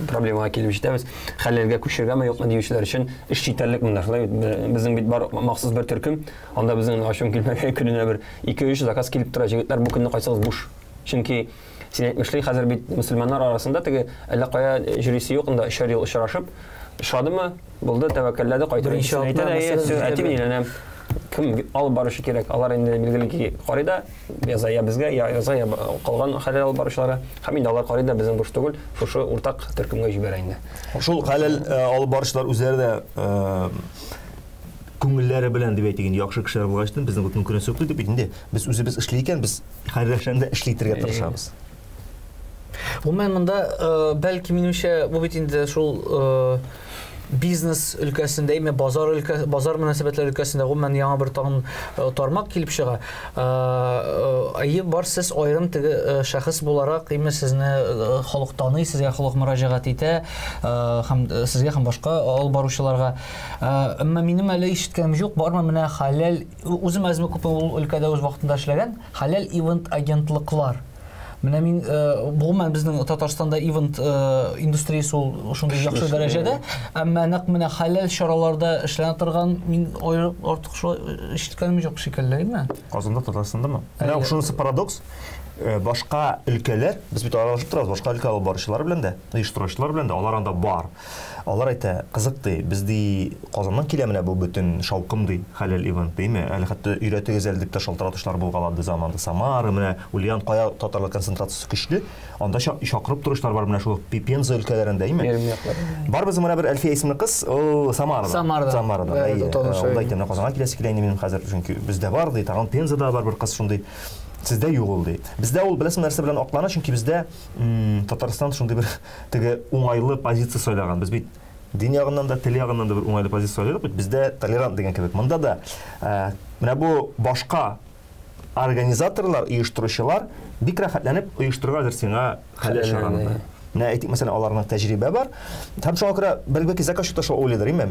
проблемага килеп җитәбез. Хәләлгә күчергәме юкмы диючеләр өчен эш җитәрлек монда. Шулай бит, безнең бит бар махсус бер төркем. Анда безнең ачуым килмәгән көненә бер 2-3 заказ килеп тора. Җегетләр, бу көнне кайтсагыз буш. Чөнки син әйтмешли, хәзер бит мөселманнар арасында теге әллә кая җөрисе юк, анда өчәр ел очрашып, ошадымы? Булды, тәвәккәлләде, кайтып әйтә дә, әти, мин өйләнәм. Кем алып баручы кирәк, алар инде билгеле ки карый да, яза я безгә, я яза я калган хәләл алып баручыларга. Һәм инде алар карый да, безнең буш түгел, шушы уртак төркемгә җибәрә инде. Шул хәләл алып баручылар үзләре дә күңелләре белән дип әйтик инде, яхшы кешеләр булгач, безнең бу конкуренция юк дип инде. Без үзебез эшли икән, без һәр эшне эшли итәргә тырышабыз. Гомумән монда, бәлки минемчә, бу бит инде шул бизнес өлкәсендә, именно базар өлкә, базар мөнәсәбәтләре өлкәсендә гомумән яңа бер тагын тармак килеп чыга. Әйе, бар сез аерым теге шәхес буларак, именно сезне халык таный, сезгә халык мөрәҗәгать итә, һәм сезгә һәм башка алып баручыларга. Әмма минем әле ишеткәнем юк, бармы менә хәләл, үзем әзме күпме ул өлкәдә үз вакытында эшләгән, хәләл ивент агентлыклар. Менә мин гомумән безнең Татарстанда ивент индустриясе ул шундый яхшы дәрәҗәдә, әмма нәкъ менә хәләл чараларда эшләнә торган мин артык шулай ишеткәнем юк шикелле, әйеме? Казанда, Татарстандамы? Менә шунысы парадокс. Башка өлкәләр, без бит аралашып торабыз, башка өлкә алып баручылар белән дә, оештыручылар белән дә, алар анда бар. Алар әйтә, кызык ди, без ди Казаннан килә менә бу бөтен шаукым ди, хәләл ивент дими, әле хәтта өйрәтегез әле дип тә шалтыратучылар булгалады заманда. Самара, менә Ульян, кая татарлар концентрациясе көчле, анда чакырып торучылар бар менә шул Пенза өлкәләрендә, әйме? Бар безнең менә бер Әлфия исемле кыз, ул Самарада. Самарада. Самарада, әйе. Ул да әйтә, менә Казанга киләсе килә инде минем хәзер, чөнки бездә бар ди, тагын Пензада бар бер кыз шундый. Сездә юк ул ди. Бездә ул беләсең нәрсә белән аклана, чөнки бездә Татарстан шундый бер теге уңайлы позиция сайлаган. Без бит дин ягыннан да, тел ягыннан да бер уңайлы позиция сайладык бит. Бездә толерант дигән кебек. Монда да менә бу башка организаторлар, оештыручылар бик рәхәтләнеп оештырырга әзер сиңа хәләл чараны. Менә әйтик, мәсәлән, аларның тәҗрибә бар. Һәм шуңа күрә бәлки заказчик та шул уйлыйдыр, әйме?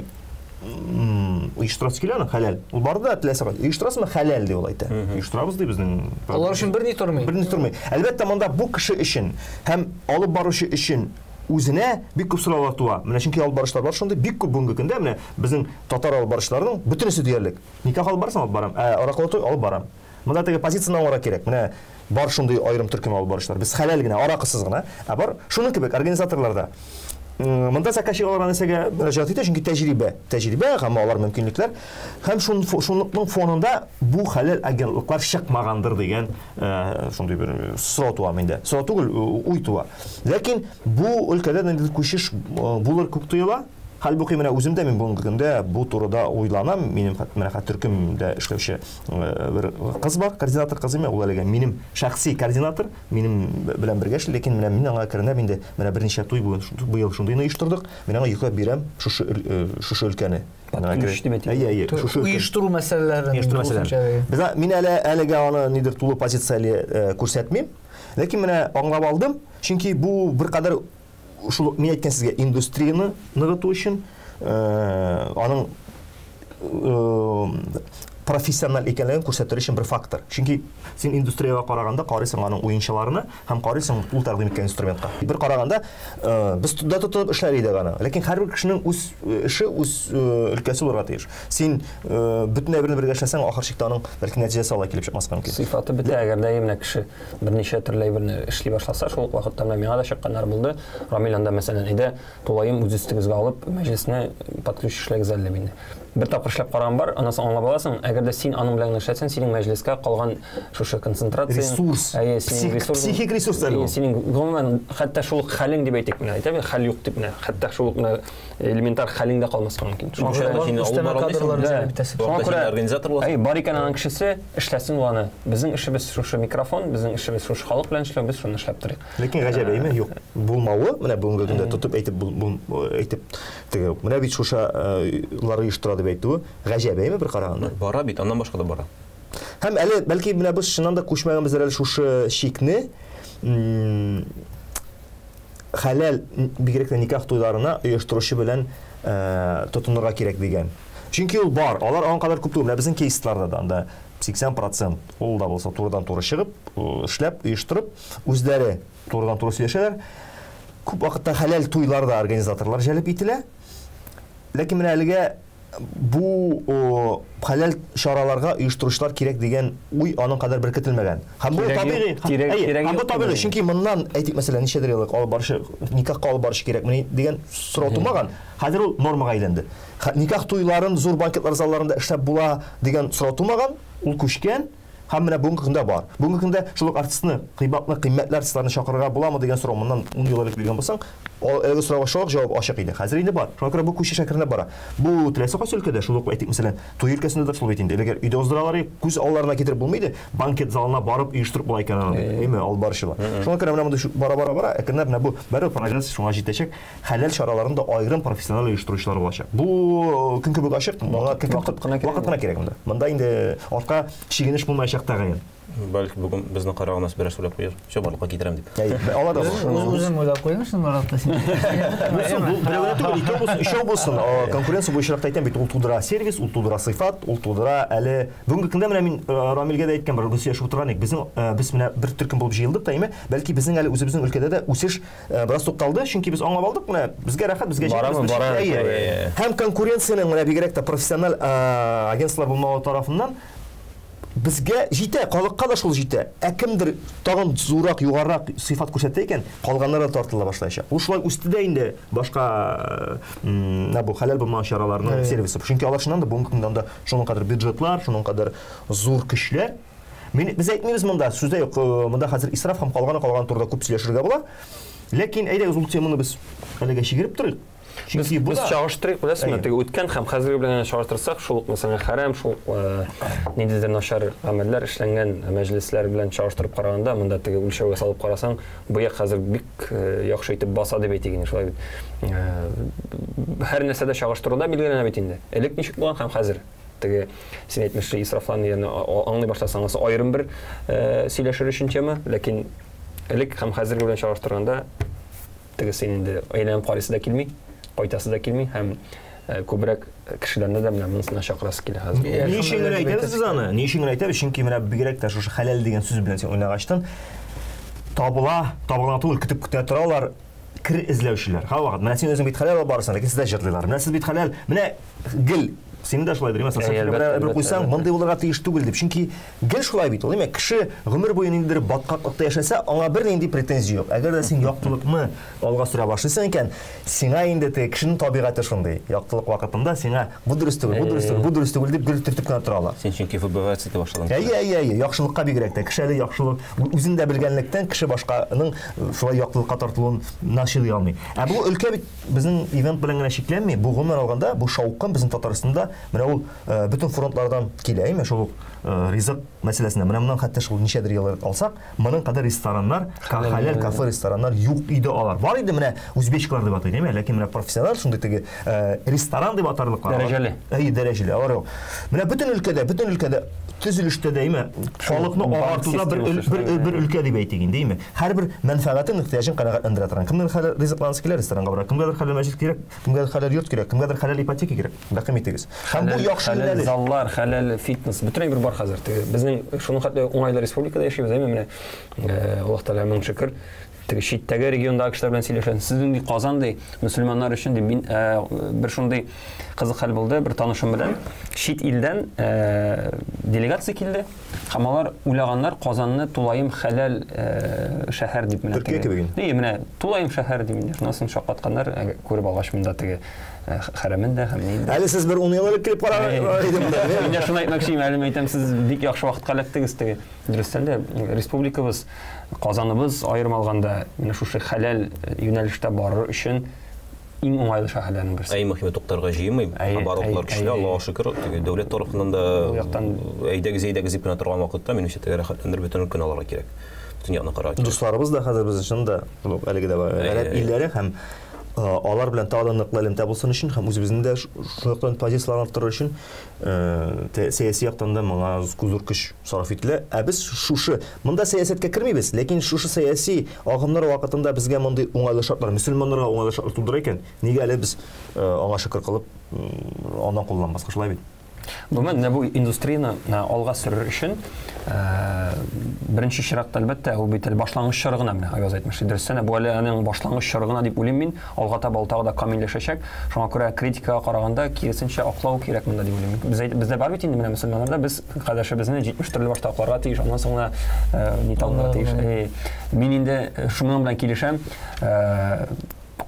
Оештырасы килә аны хәләл. Ул барды да теләсә кайда. Оештырасызмы хәләл дип ул әйтә. Оештырабыз ди безнең. Алар өчен берни тормый. Берни тормый. Әлбәттә, монда бу кеше өчен һәм алып баручы өчен үзенә бик күп сораулар туа. Менә чөнки алып баручылар бар шундый бик күп бүгенге көндә менә безнең татар алып баручыларының бөтенесе диярлек. Никах алып барсам алып барам, ә аракылы туй алып барам. Монда теге позицияне аңларга кирәк. Менә бар шундый аерым төркем алып баручылар. Без хәләл генә, аракысыз гына. Ә бар шуның кебек организаторлар да. Монда заказчик алар нәрсәгә мөрәҗәгать итә, чөнки тәҗрибә, тәҗрибә һәм алар мөмкинлекләр һәм шунлыкның фонында бу хәләл агентлыклар чыкмагандыр дигән шундый бер сорау туа миндә. Сорау түгел, уй туа. Ләкин бу өлкәдә ниндидер күчеш булыр күк тоела. Хәлбуки менә үзем дә мин бүгенге көндә бу турыда уйланам. Минем менә хәтта төркемдә эшләүче бер кыз бар, координатор кыз име, ул әлегә минем шәхси координатор, минем белән бергә эшли, ләкин менә мин аңа әкренләп инде менә берничә туй бүген быел шундыйны оештырдык. Мин аңа йөкләп бирәм шушы шушы өлкәне. Әйе, әйе, шушы оештыру мәсьәләләрен. Оештыру мәсьәләләрен. Без мин әле әлегә аны нидер тулы позицияле күрсәтмим. Ләкин менә аңлап алдым, чөнки бу беркадәр шул мин әйткән сезгә индустрияне ныгыту өчен, аның профессиональ икәнлеген күрсәтер өчен бер фактор. Чөнки син индустриягә караганда карыйсың аның уенчыларына һәм карыйсың ул тәкъдим иткән инструментка. Бер караганда, без дә тотынып эшләр идек аны. Ләкин һәрбер кешенең үз эше, үз өлкәсе булырга тиеш. Син бөтен әйберне бергә эшләсәң, ахыр чиктә аның бәлки нәтиҗәсе алай килеп чыкмаска мөмкин. Сыйфаты бетә, әгәр дә менә кеше берничә төрле әйберне эшли башласа, шул ук вакытта менә миңа да чыкканнар булды. Рамил анда, мәсәлән, әйдә, тулаем үз өстегезгә алып, мәҗлесне под ключ эшләгез әле мине. Бер тапкыр эшләп караган бар, аннан соң аңлап аласың, әгәр дә син аның белән генә эшләсәң, синең мәҗлескә калган шушы концентрация, ресурс, әйе, синең ресурс, психик ресурс әле ул. Синең гомумән хәтта шул ук хәлең дип әйтик менә, әйтәм, хәл юк дип менә, хәтта шул ук менә элементар хәлең дә калмаска мөмкин. Шуңа күрә син алып бара алмыйсың. Шуңа күрә организатор буласың. Әй, бар икән аның кешесе, эшләсен ул аны. Безнең эшебез шушы микрофон, безнең эшебез шушы халык белән эшләү, без шуны эшләп торыйк. Ләкин гаҗәп әйме, юк, булмавы, менә бүгенге көндә тотып әйтеп, әйтеп, теге, менә бит шушылар оештыра дип әйтүе, гаҗәп әйме бер караганда. Бара бит, аннан башка да бара. Һәм әле, бәлки, менә без чыннан да күчмәгәнбездер әле шушы чикне, хәләл, бигрәк тә никах туйларына оештыручы белән тотынырга кирәк дигән. Чөнки ул бар, алар аның кадәр күп түгел. Менә безнең кейсларда да анда 80% ул да булса турыдан-туры чыгып, эшләп, оештырып, үзләре турыдан-туры сөйләшәләр. Күп вакытта хәләл туйларда организаторлар җәлеп ителә. Ләкин менә әлегә бу хәләл чараларга оештыручылар кирәк дигән уй аның кадәр беркетелмәгән. Һәм бу табигый. Һәм бу табигый, чөнки моннан әйтик, мәсәлән, ничәдер еллык алып барышы, никахка алып барышы кирәкмени дигән сорау тумаган. Хәзер ул нормага әйләнде. Никах туйларын зур банкетлар залларында эшләп була дигән сорау тумаган, ул күчкән. Һәм менә бүгенге көндә бар. Бүгенге көндә шул ук артистны, кыйбатлы, кыйммәтле артистларны чакырырга буламы дигән сорау моннан 10 ел элек биргән булсаң, әлеге сорауга шул ук җавап ачык иде. Хәзер инде бар. Шуңа күрә бу күчеш әкренләп бара. Бу теләсә кайсы өлкәдә, шул ук әйтик, мәсәлән, туй өлкәсендә дә шул бит инде. Элек өйдә уздыралар, күз алларына китереп булмый иде. Банкет залына барып оештырып була икән аны. Әйме, алып баручылар. Шуңа күрә менә монда бара-бара бара, әкренләп менә бу бәрү прогресс шуңа җитәчәк. Хәләл чараларын да аерым профессиональ оештыручылар булачак. Бу көн кебек ачык, моңа вакыт кына кирәк. Вакыт кына кирәк монда. Монда инде артка чигенеш булмаячак тәгаен. Бәлки бүген безне караган бераз уйлап куяр. Все барлыкка китерәм дип. Алар да үзем уйлап куйдым чынлап син. Булсын, бу берәү түгел, икәү булсын, өчәү булсын. Конкуренция бу очракта әйтәм бит, ул тудыра сервис, ул тудыра сыйфат, ул тудыра әле бүгенге көндә менә мин Рамилгә дә әйткән бер без сөйләшеп утырган идек. Безнең без менә бер төркем булып җыелдык та, әйме? Бәлки безнең әле үзебезнең өлкәдә дә үсеш бераз тукталды, чөнки без аңлап алдык, менә безгә рәхәт, безгә җиңел. Һәм конкуренциянең менә бигрәк тә профессиональ агентстволар булмавы тарафыннан безгә җитә, халыкка да шул җитә. Ә кемдер тагын зуррак, югарырак сыйфат күрсәтә икән, калганнар да тартыла башлаячак. Ул шулай үсте дә инде башка менә бу хәләл булмаган чараларның сервисы. Чөнки алар чыннан да бүгенге көндә анда шуның кадәр бюджетлар, шуның кадәр зур көчләр. Без әйтмибез монда, сүз дә юк, монда хәзер исраф һәм калганы калган турында күп сөйләшергә була. Ләкин әйдәгез ул теманы без әлегә чигереп торыйк. Чөнки без чагыштырыйк, беләсезме, теге үткән һәм хәзерге белән чагыштырсак, шул ук, мәсәлән, хәрам, шул ук ниндидер начар гамәлләр эшләнгән мәҗлесләр белән чагыштырып караганда, монда теге үлчәүгә салып карасаң, бу як хәзер бик яхшы итеп баса дип әйтик инде, шулай бит. Һәр нәрсәдә чагыштыруда билгеләнә бит инде. Элек ничек булган һәм хәзер. Теге син әйтмешли исрафларны яны аңлый башласаң, анысы аерым бер сөйләшер өчен тема, ләкин элек һәм хәзерге белән чагыштырганда теге син инде әйләнеп карыйсы да килми, кайтасы да килми һәм күбрәк кешеләрне дә менә монысына чакырасы килә хәзер. Ни өчен генә әйтәбез без аны? Ни өчен генә әйтәбез? Чөнки менә бигрәк тә шушы хәләл дигән сүз белән син уйнагачтан табыла, табыла түгел, көтеп көтә торалар кер эзләүчеләр. Һәрвакыт менә син үзең бит хәләл алып барасың, ләкин сездә җырлыйлар. Менә сез бит хәләл, менә гел син дә шулай димәсең, син бер куйсаң, мондый булырга тиеш түгел дип. Чөнки гел шулай бит ул. Димәк, кеше гомер буе ниндидер баткаклыкта яшәсә, аңа бернинди претензия юк. Әгәр дә син яктылыкны алга сөрә башлыйсың икән, сиңа инде теге кешенең табигате шундый. Яктылык вакытында сиңа бу дөрес түгел, бу дөрес түгел, бу дөрес түгел дип гел төртеп кенә торалар. Син чөнки выбиваться итә башладың. Әйе, әйе, әйе, яхшылыкка бигрәк тә. Кеше әле яхшылык үзен дә белгәнлектән кеше башканың шулай яктылыкка тартылуын начал алмый. Ә бу өлкә бит безнең ивент белән генә чикләнми. Бу гомумән алганда, бу шаукым безнең Татарстанда менә ул бөтен фронтлардан килә, әйме, шул ук ризык мәсьәләсендә. Менә моннан хәтта шул ничәдер ел элек алсак, моның кадәр рестораннар, хәләл кафе рестораннар юк иде алар. Бар иде менә узбечкалар дип атый, әйме, ләкин менә профессионал шундый теге ресторан дип атарлыклар. Дәрәҗәле. Әйе, дәрәҗәле. Алар юк. Менә бөтен өлкәдә, бөтен өлкәдә төзелештә дә, әйме, халыкны агартуда бер өлкә дип әйтик инде, әйме. Һәрбер мәнфәгатен, ихтыяҗын канәгатьләндерә торган. Кемнең хәләл ризыкланасы килә, ресторанга бара. Кемгәдер хәләл мәчет кирәк, кемгәдер хәләл йорт кирәк, кемгәдер хәләл ипотека кирәк. Рәхим итегез. Һәм бу яхшы юнәлеш. Хәләл заллар, хәләл фитнес, бөтен әйбер бар хәзер. Теге безнең шуның хәтле уңайлы республикада яшибез, әйме, менә Аллаһ Тәгалә мең шөкер. Теге читтәге региондагы кешеләр белән сөйләшәм. Сезнең ди Казан ди, мөселманнар өчен ди, мин бер шундый кызык хәл булды, бер танышым белән чит илдән делегация килде. Һәм алар уйлаганнар Казанны тулаем хәләл шәһәр дип менә. Төркия кебек инде. Ни, менә тулаем шәһәр дип инде. Шуннан соң шаккатканнар, күреп алгач монда теге хәрәмен дә һәм ни. Әле сез бер 10 ел элек килеп караган идем. Мин дә шуны әйтмәкче идем, әле мин әйтәм, сез бик яхшы вакытка эләктегез теге. Дөрестән дә, республикабыз, Казаныбыз аерым алганда, менә шушы хәләл юнәлештә барыр өчен иң уңайлы шәһәрләрнең берсе. Әй, мөһиме туктарга җыенмыйм. Барлыклар көчле, Аллаһуга шөкер, теге дәүләт тарафыннан да әйдәгез, әйдәгез дип кенә торган вакытта, минемчә, теге рәхәтләндереп бөтен өлкәне алырга кирәк. Бөтен якны карарга кирәк. Дусларыбыз да хәзер безнең чын да, әлеге дә бар, гарәп илләре һәм алар белән тагы да ныклы элемтә булсын өчен һәм үзебезнең дә шул яктан позицияләрне арттырыр өчен сәяси яктан да моңа зур көч сарыф ителә. Ә без шушы, монда сәясәткә кермибез, ләкин шушы сәяси агымнар вакытында безгә мондый уңайлы шартлар, мөселманнарга уңайлы шартлар тудыра икән, нигә әле без аңа шөкер кылып, аннан кулланмаска, шулай бит? Гомумән, менә бу индустрияне алга сөрер өчен беренче чиратта, әлбәттә, ул бит әле башлангыч чоры гына менә, Аяз әйтмешли. Дөрестән дә, бу әле аның башлангыч чоры гына дип уйлыйм мин. Алга таба ул тагы да камилләшәчәк. Шуңа күрә критикага караганда, киресенчә, аклау кирәк монда дип уйлыйм. Без әйт, бездә бар бит инде менә мөселманнарда без кардәшебезне 70 төрле башта акларга тиеш, аннан соң гына ни алырга тиеш. Мин инде шуның белән килешәм.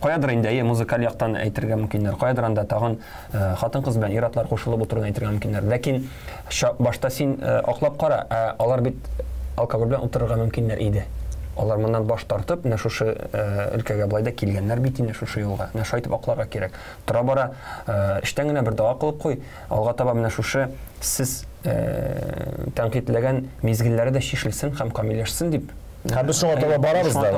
Каядыр инде, әйе, музыкаль яктан әйтергә мөмкиннәр, каядыр анда тагын хатын-кыз белән ир-атлар кушылып утыруны әйтергә мөмкиннәр. Ләкин башта син аклап кара, ә алар бит алкоголь белән утырырга мөмкиннәр иде. Алар моннан баш тартып, менә шушы өлкәгә болай да килгәннәр бит инде шушы юлга. Менә шулай итеп акларга кирәк. Тора-бара эчтән генә бер дога кылып куй, алга таба менә шушы сез тәнкыйтьләгән мизгелләре дә чишелсен һәм камилләшсен дип. Һәм без шуңа таба барабыз да.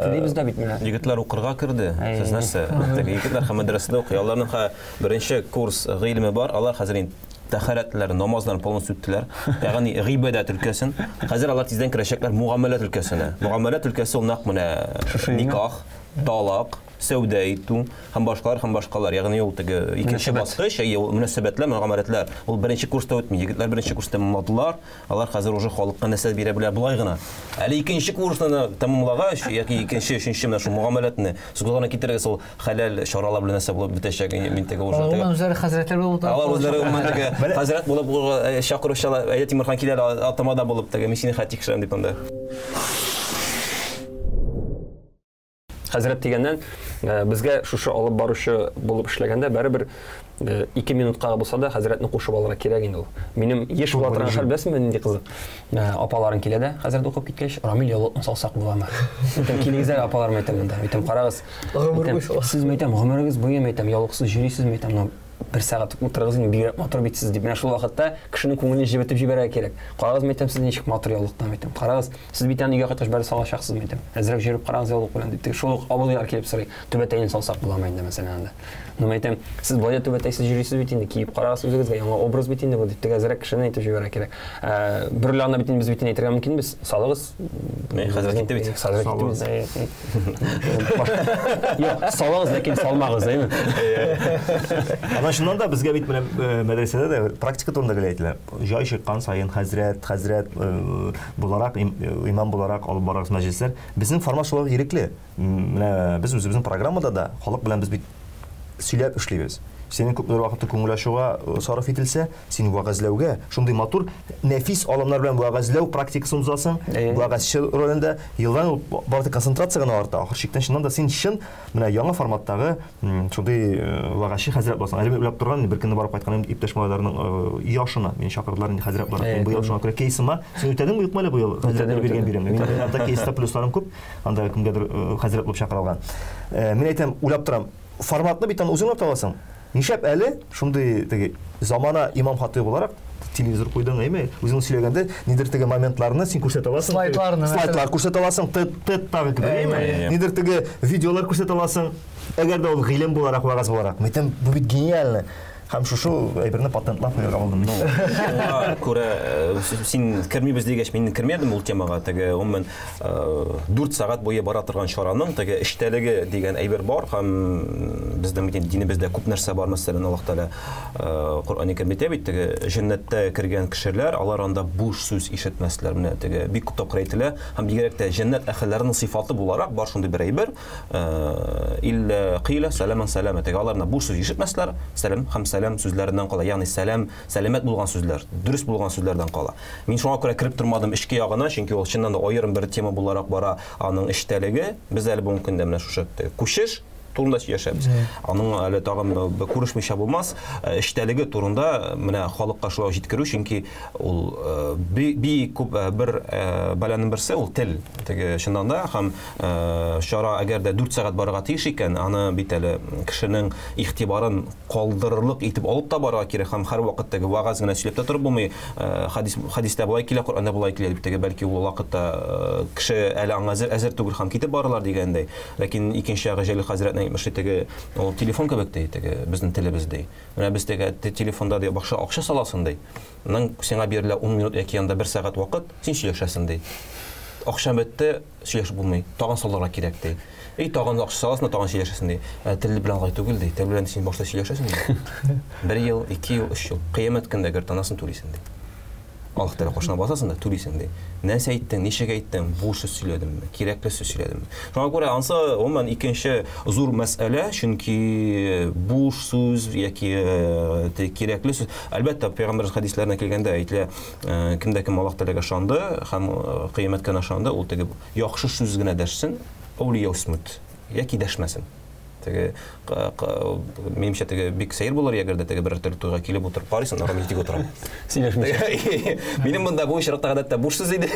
Телибез дә бит менә. Егетләр укырга керде. Сез нәрсә? Теге егетләр һәм мәдрәсәдә укый. Аларның ха беренче курс гыйлеме бар. Алар хәзер инде тәһарәтләр, намазларын полностью үттеләр. Ягъни гыйбадәт өлкәсен. Хәзер алар тиздән керәчәкләр мугамәләт өлкәсенә. Мугамәләт өлкәсе ул нәкъ менә никах, талак, сәүдә итү һәм башкалар һәм башкалар. Ягъни ул теге икенче баскыч, ул мөнәсәбәтләр, мугамәләтләр. Ул беренче курста үтми. Егетләр беренче курста тәмамладылар. Алар хәзер уже халыкка нәрсә бирә белә болай гына. Әле икенче курсны тәмамлагач, яки икенче, өченче менә шул мугамәләтне сез гына китерегез, ул хәләл чаралар белән нәрсә булып бетәчәк, мин теге уже. Алар үзләре хәзрәтләр булып Алар үзләре гомумән теге хәзрәт булып чакыручылар, әйдә Тимурхан килә атамада булып теге мин сине хәт тикшерәм дип анда. Хәзрәт дигәннән, безгә шушы алып баручы булып эшләгәндә бәребер 2 минутка булса да хәзрәтне кушып алырга кирәк инде ул. Минем еш була торган хәл беләсеңме, нинди кызык? Апаларың килә дә, хәзрәт укып киткәч, Рамил яулыкны салсак буламы? Әйтәм, килегез әле, апаларым, әйтәм монда. Әйтәм, карагыз. Сез, әйтәм, гомерегез буе, әйтәм, яулыксыз йөрисез, әйтәм, бер сәгать утырыгыз инде, бигрәк матур бит сез дип. Менә шул вакытта кешенең күңелен җебетеп җибәрергә кирәк. Карагыз, әйтәм, сез ничек матур яулыктан, әйтәм. Карагыз, сез бит аны өйгә кайткач бәрі салачаксыз, әйтәм. Әзрәк җөреп карагыз яулык белән дип. Теге шул ук абыйлар килеп сорый, түбәтәен салсак буламы инде, мәсәлән, анда. Ну, әйтәм, сез болай да түбәтәйсез йөрисез бит инде, киеп карагыз үзегезгә, яңа образ бит инде бу дип, теге әзрәк кешене әйтеп җибәрергә кирәк. Бер ягына бит инде без бит инде әйтергә мөмкинбез, салыгыз. Хәзрәт китте бит. Хәзрәт китте бит. Юк, салыгыз, ләкин салмагыз, әйме? Ана чыннан да безгә бит менә мәдрәсәдә дә практика турында гел әйтелә. Җай чыккан саен хәзрәт, хәзрәт буларак, имам буларак алып барыгыз мәҗлесләр. Безнең формат шулай ук ирекле. Менә без үзебезнең программада да халык белән без бит сөйләп эшлибез. Синең күпмедер вакыты күңел ачуга сарыф ителсә, син вәгазьләүгә, шундый матур, нәфис алымнар белән вәгазьләү практикасын узасың, вәгазьче ролендә, елдан ел бары тик концентрация гына арта. Ахыр чиктән чыннан да син чын менә яңа форматтагы шундый вәгазьче хәзрәт буласың. Әле мин уйлап торган, бер көнне барып кайткан идем иптәш малайларның өй ашына, мине чакырдылар инде хәзрәт буларак. Мин быел шуңа күрә кейсыма, син үтәдеңме, юкмы әле быел хәзрәтләр биргән биремне? Минем анда кейста плюсларым күп, анда кемгәдер хәзрәт булып чакырылган. Мин әйтәм, уйлап торам, форматны бит аны үзең генә табасың. Нишләп әле шундый теге замана имам хатыйбы буларак телевизор куйдың, әйме? Үзең сөйләгәндә нидер теге моментларны син күрсәтә аласың. Слайдларны, Слайдлар күрсәтә аласың, TED тагы кебек, әйме? Нидер теге видеолар күрсәтә аласың. Әгәр дә ул гыйлем буларак, вәгазь буларак. Мин әйтәм, бу бит гениально. Һәм шушы әйберне патентлап куярга булдым. Шуңа күрә син кермибез дигәч, мин кермәдем ул темага. Теге, гомумән, 4 сәгать буе бара торган чараның теге эчтәлеге дигән әйбер бар һәм безнең бит динебездә күп нәрсә бар. Мәсәлән, Аллаһ Тәгалә Коръән Кәримдә әйтә бит, теге җәннәттә кергән кешеләр, алар анда буш сүз ишетмәсләр. Менә теге бик күп тапкыр әйтелә һәм бигрәк тә җәннәт әһелләренең сыйфаты буларак бар шундый бер әйбер, илля кыйла сәламан сәлама. Теге алар менә буш сүз ишетмәсләр, сәлам һәм сәлам сүзләреннән кала, ягъни сәлам, сәламәт булган сүзләр, дөрес булган сүзләрдән кала. Мин шуңа күрә кереп тормадым эчке ягына, чөнки ул чыннан да аерым бер тема буларак бара, аның эчтәлеге. Без әле бүгенге көндә менә шушы күчеш турында сөйләшәбез. Аның әле тагын күрешмичә булмас. Эчтәлеге турында менә халыкка шулай җиткерү, чөнки ул бик күп бер бәланең берсе ул тел. Теге чыннан да һәм чара әгәр дә 4 сәгать барырга тиеш икән, аны бит әле кешенең игътибарын калдырырлык итеп алып та барырга кирәк һәм һәрвакыт теге вәгазь генә сөйләп тә торып булмый. Хадис, хадистә болай килә, Коръәндә болай килә дип теге бәлки ул вакытта кеше әле аңа әзер, әзер түгел һәм китеп барырлар дигәндәй. Ләкин икенче ягы Җәлил хәзрәтнең әйтмешли теге ул телефон кебек ди, теге безнең телебез ди. Менә без теге телефонда ди бакча акча саласың ди. Аннан сиңа бирелә 10 минут яки анда 1 сәгать вакыт, син сөйләшәсең ди. Акча бетте, сөйләшеп булмый, тагын салырга кирәк ди. И тагын акча саласың да тагын сөйләшәсең ди. Ә тел белән алай түгел ди. Тел белән син башта сөйләшәсең ди. Бер ел, ике ел, өч ел. Кыямәт көндә гөртанасын түлисең ди. Аллаһ Тәгалә каршына басасың да түлисең ди. Нәрсә әйттең, ничек әйттең, буш сүз сөйләдеңме, кирәкле сүз сөйләдеңме? Шуңа күрә ансы гомумән икенче зур мәсьәлә, чөнки буш сүз яки кирәкле сүз. Әлбәттә, пәйгамбәр хәдисләренә килгәндә әйтелә, кемдә кем Аллаһ Тәгаләгә ышанды һәм кыямәт көненә ышанды, ул теге яхшы сүз генә дәшсен, әү лиясмут, яки дәшмәсен. Теге минемчә теге бик сәер булыр, әгәр дә теге берәр төрле туйга килеп утырып карыйсың, ара мин тик утырам. Сөйләшмичә. Минем монда бу очракта гадәттә буш сүз иде.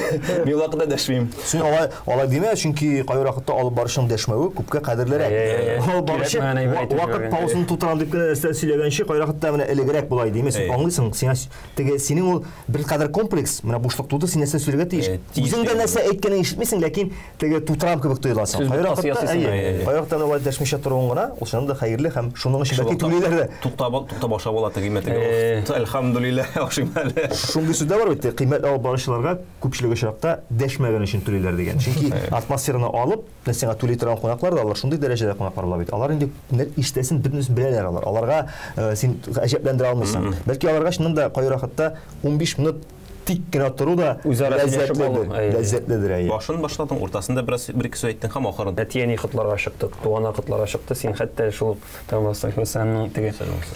Мин ул вакытта дәшмим. Син алай алай димә, чөнки кайбер вакытта алып барышның дәшмәве күпкә кадерлерәк. Алып барышы вакыт паузаны тутырам дип кенә нәрсә сөйләгәнче, кайбер вакытта менә элегрәк болай димә, син аңлыйсың, сиңа теге синең ул беркадәр комплекс, менә бушлык туды, син нәрсә сөйләргә тиеш. Үзең дә нәрсә әйткәнен ишетмисең, ләкин теге тутырам кебек тоеласың. Кайбер вакытта, әйе, кайбер вакытта алай дәшмичә торуың гына, ул чыннан да хәерле һәм шуның өчен бәлки түлиләр дә. Туктап, туктап ашап ала теге теге. Әлхәмдүлилләһ, ашыйм әле. Шундый сүз дә бар бит, кыйммәтле алып баручыларга күпчелек очракта дәшмәгән өчен түлиләр дигән. Чөнки атмосфераны алып, менә сиңа түли торган кунаклар да алар шундый дәрәҗәдә кунаклар була бит. Алар инде ишетәсен, бөтенесен беләләр алар. Аларга син гаҗәпләндерә алмыйсың. Бәлки аларга чыннан да кайбер вакытта 15 минут тик кенә тору да Үзара сөйләшеп алу. ләззәтледер, ләззәтледер, әйе. Башын башладың, уртасында бераз бер-ике сүз әйттең һәм ахырын. Әти-әни котларга чыкты, туганнар котларга чыкты. Син хәтта шул Пәйгамбәр саллаллаһу алейһи теге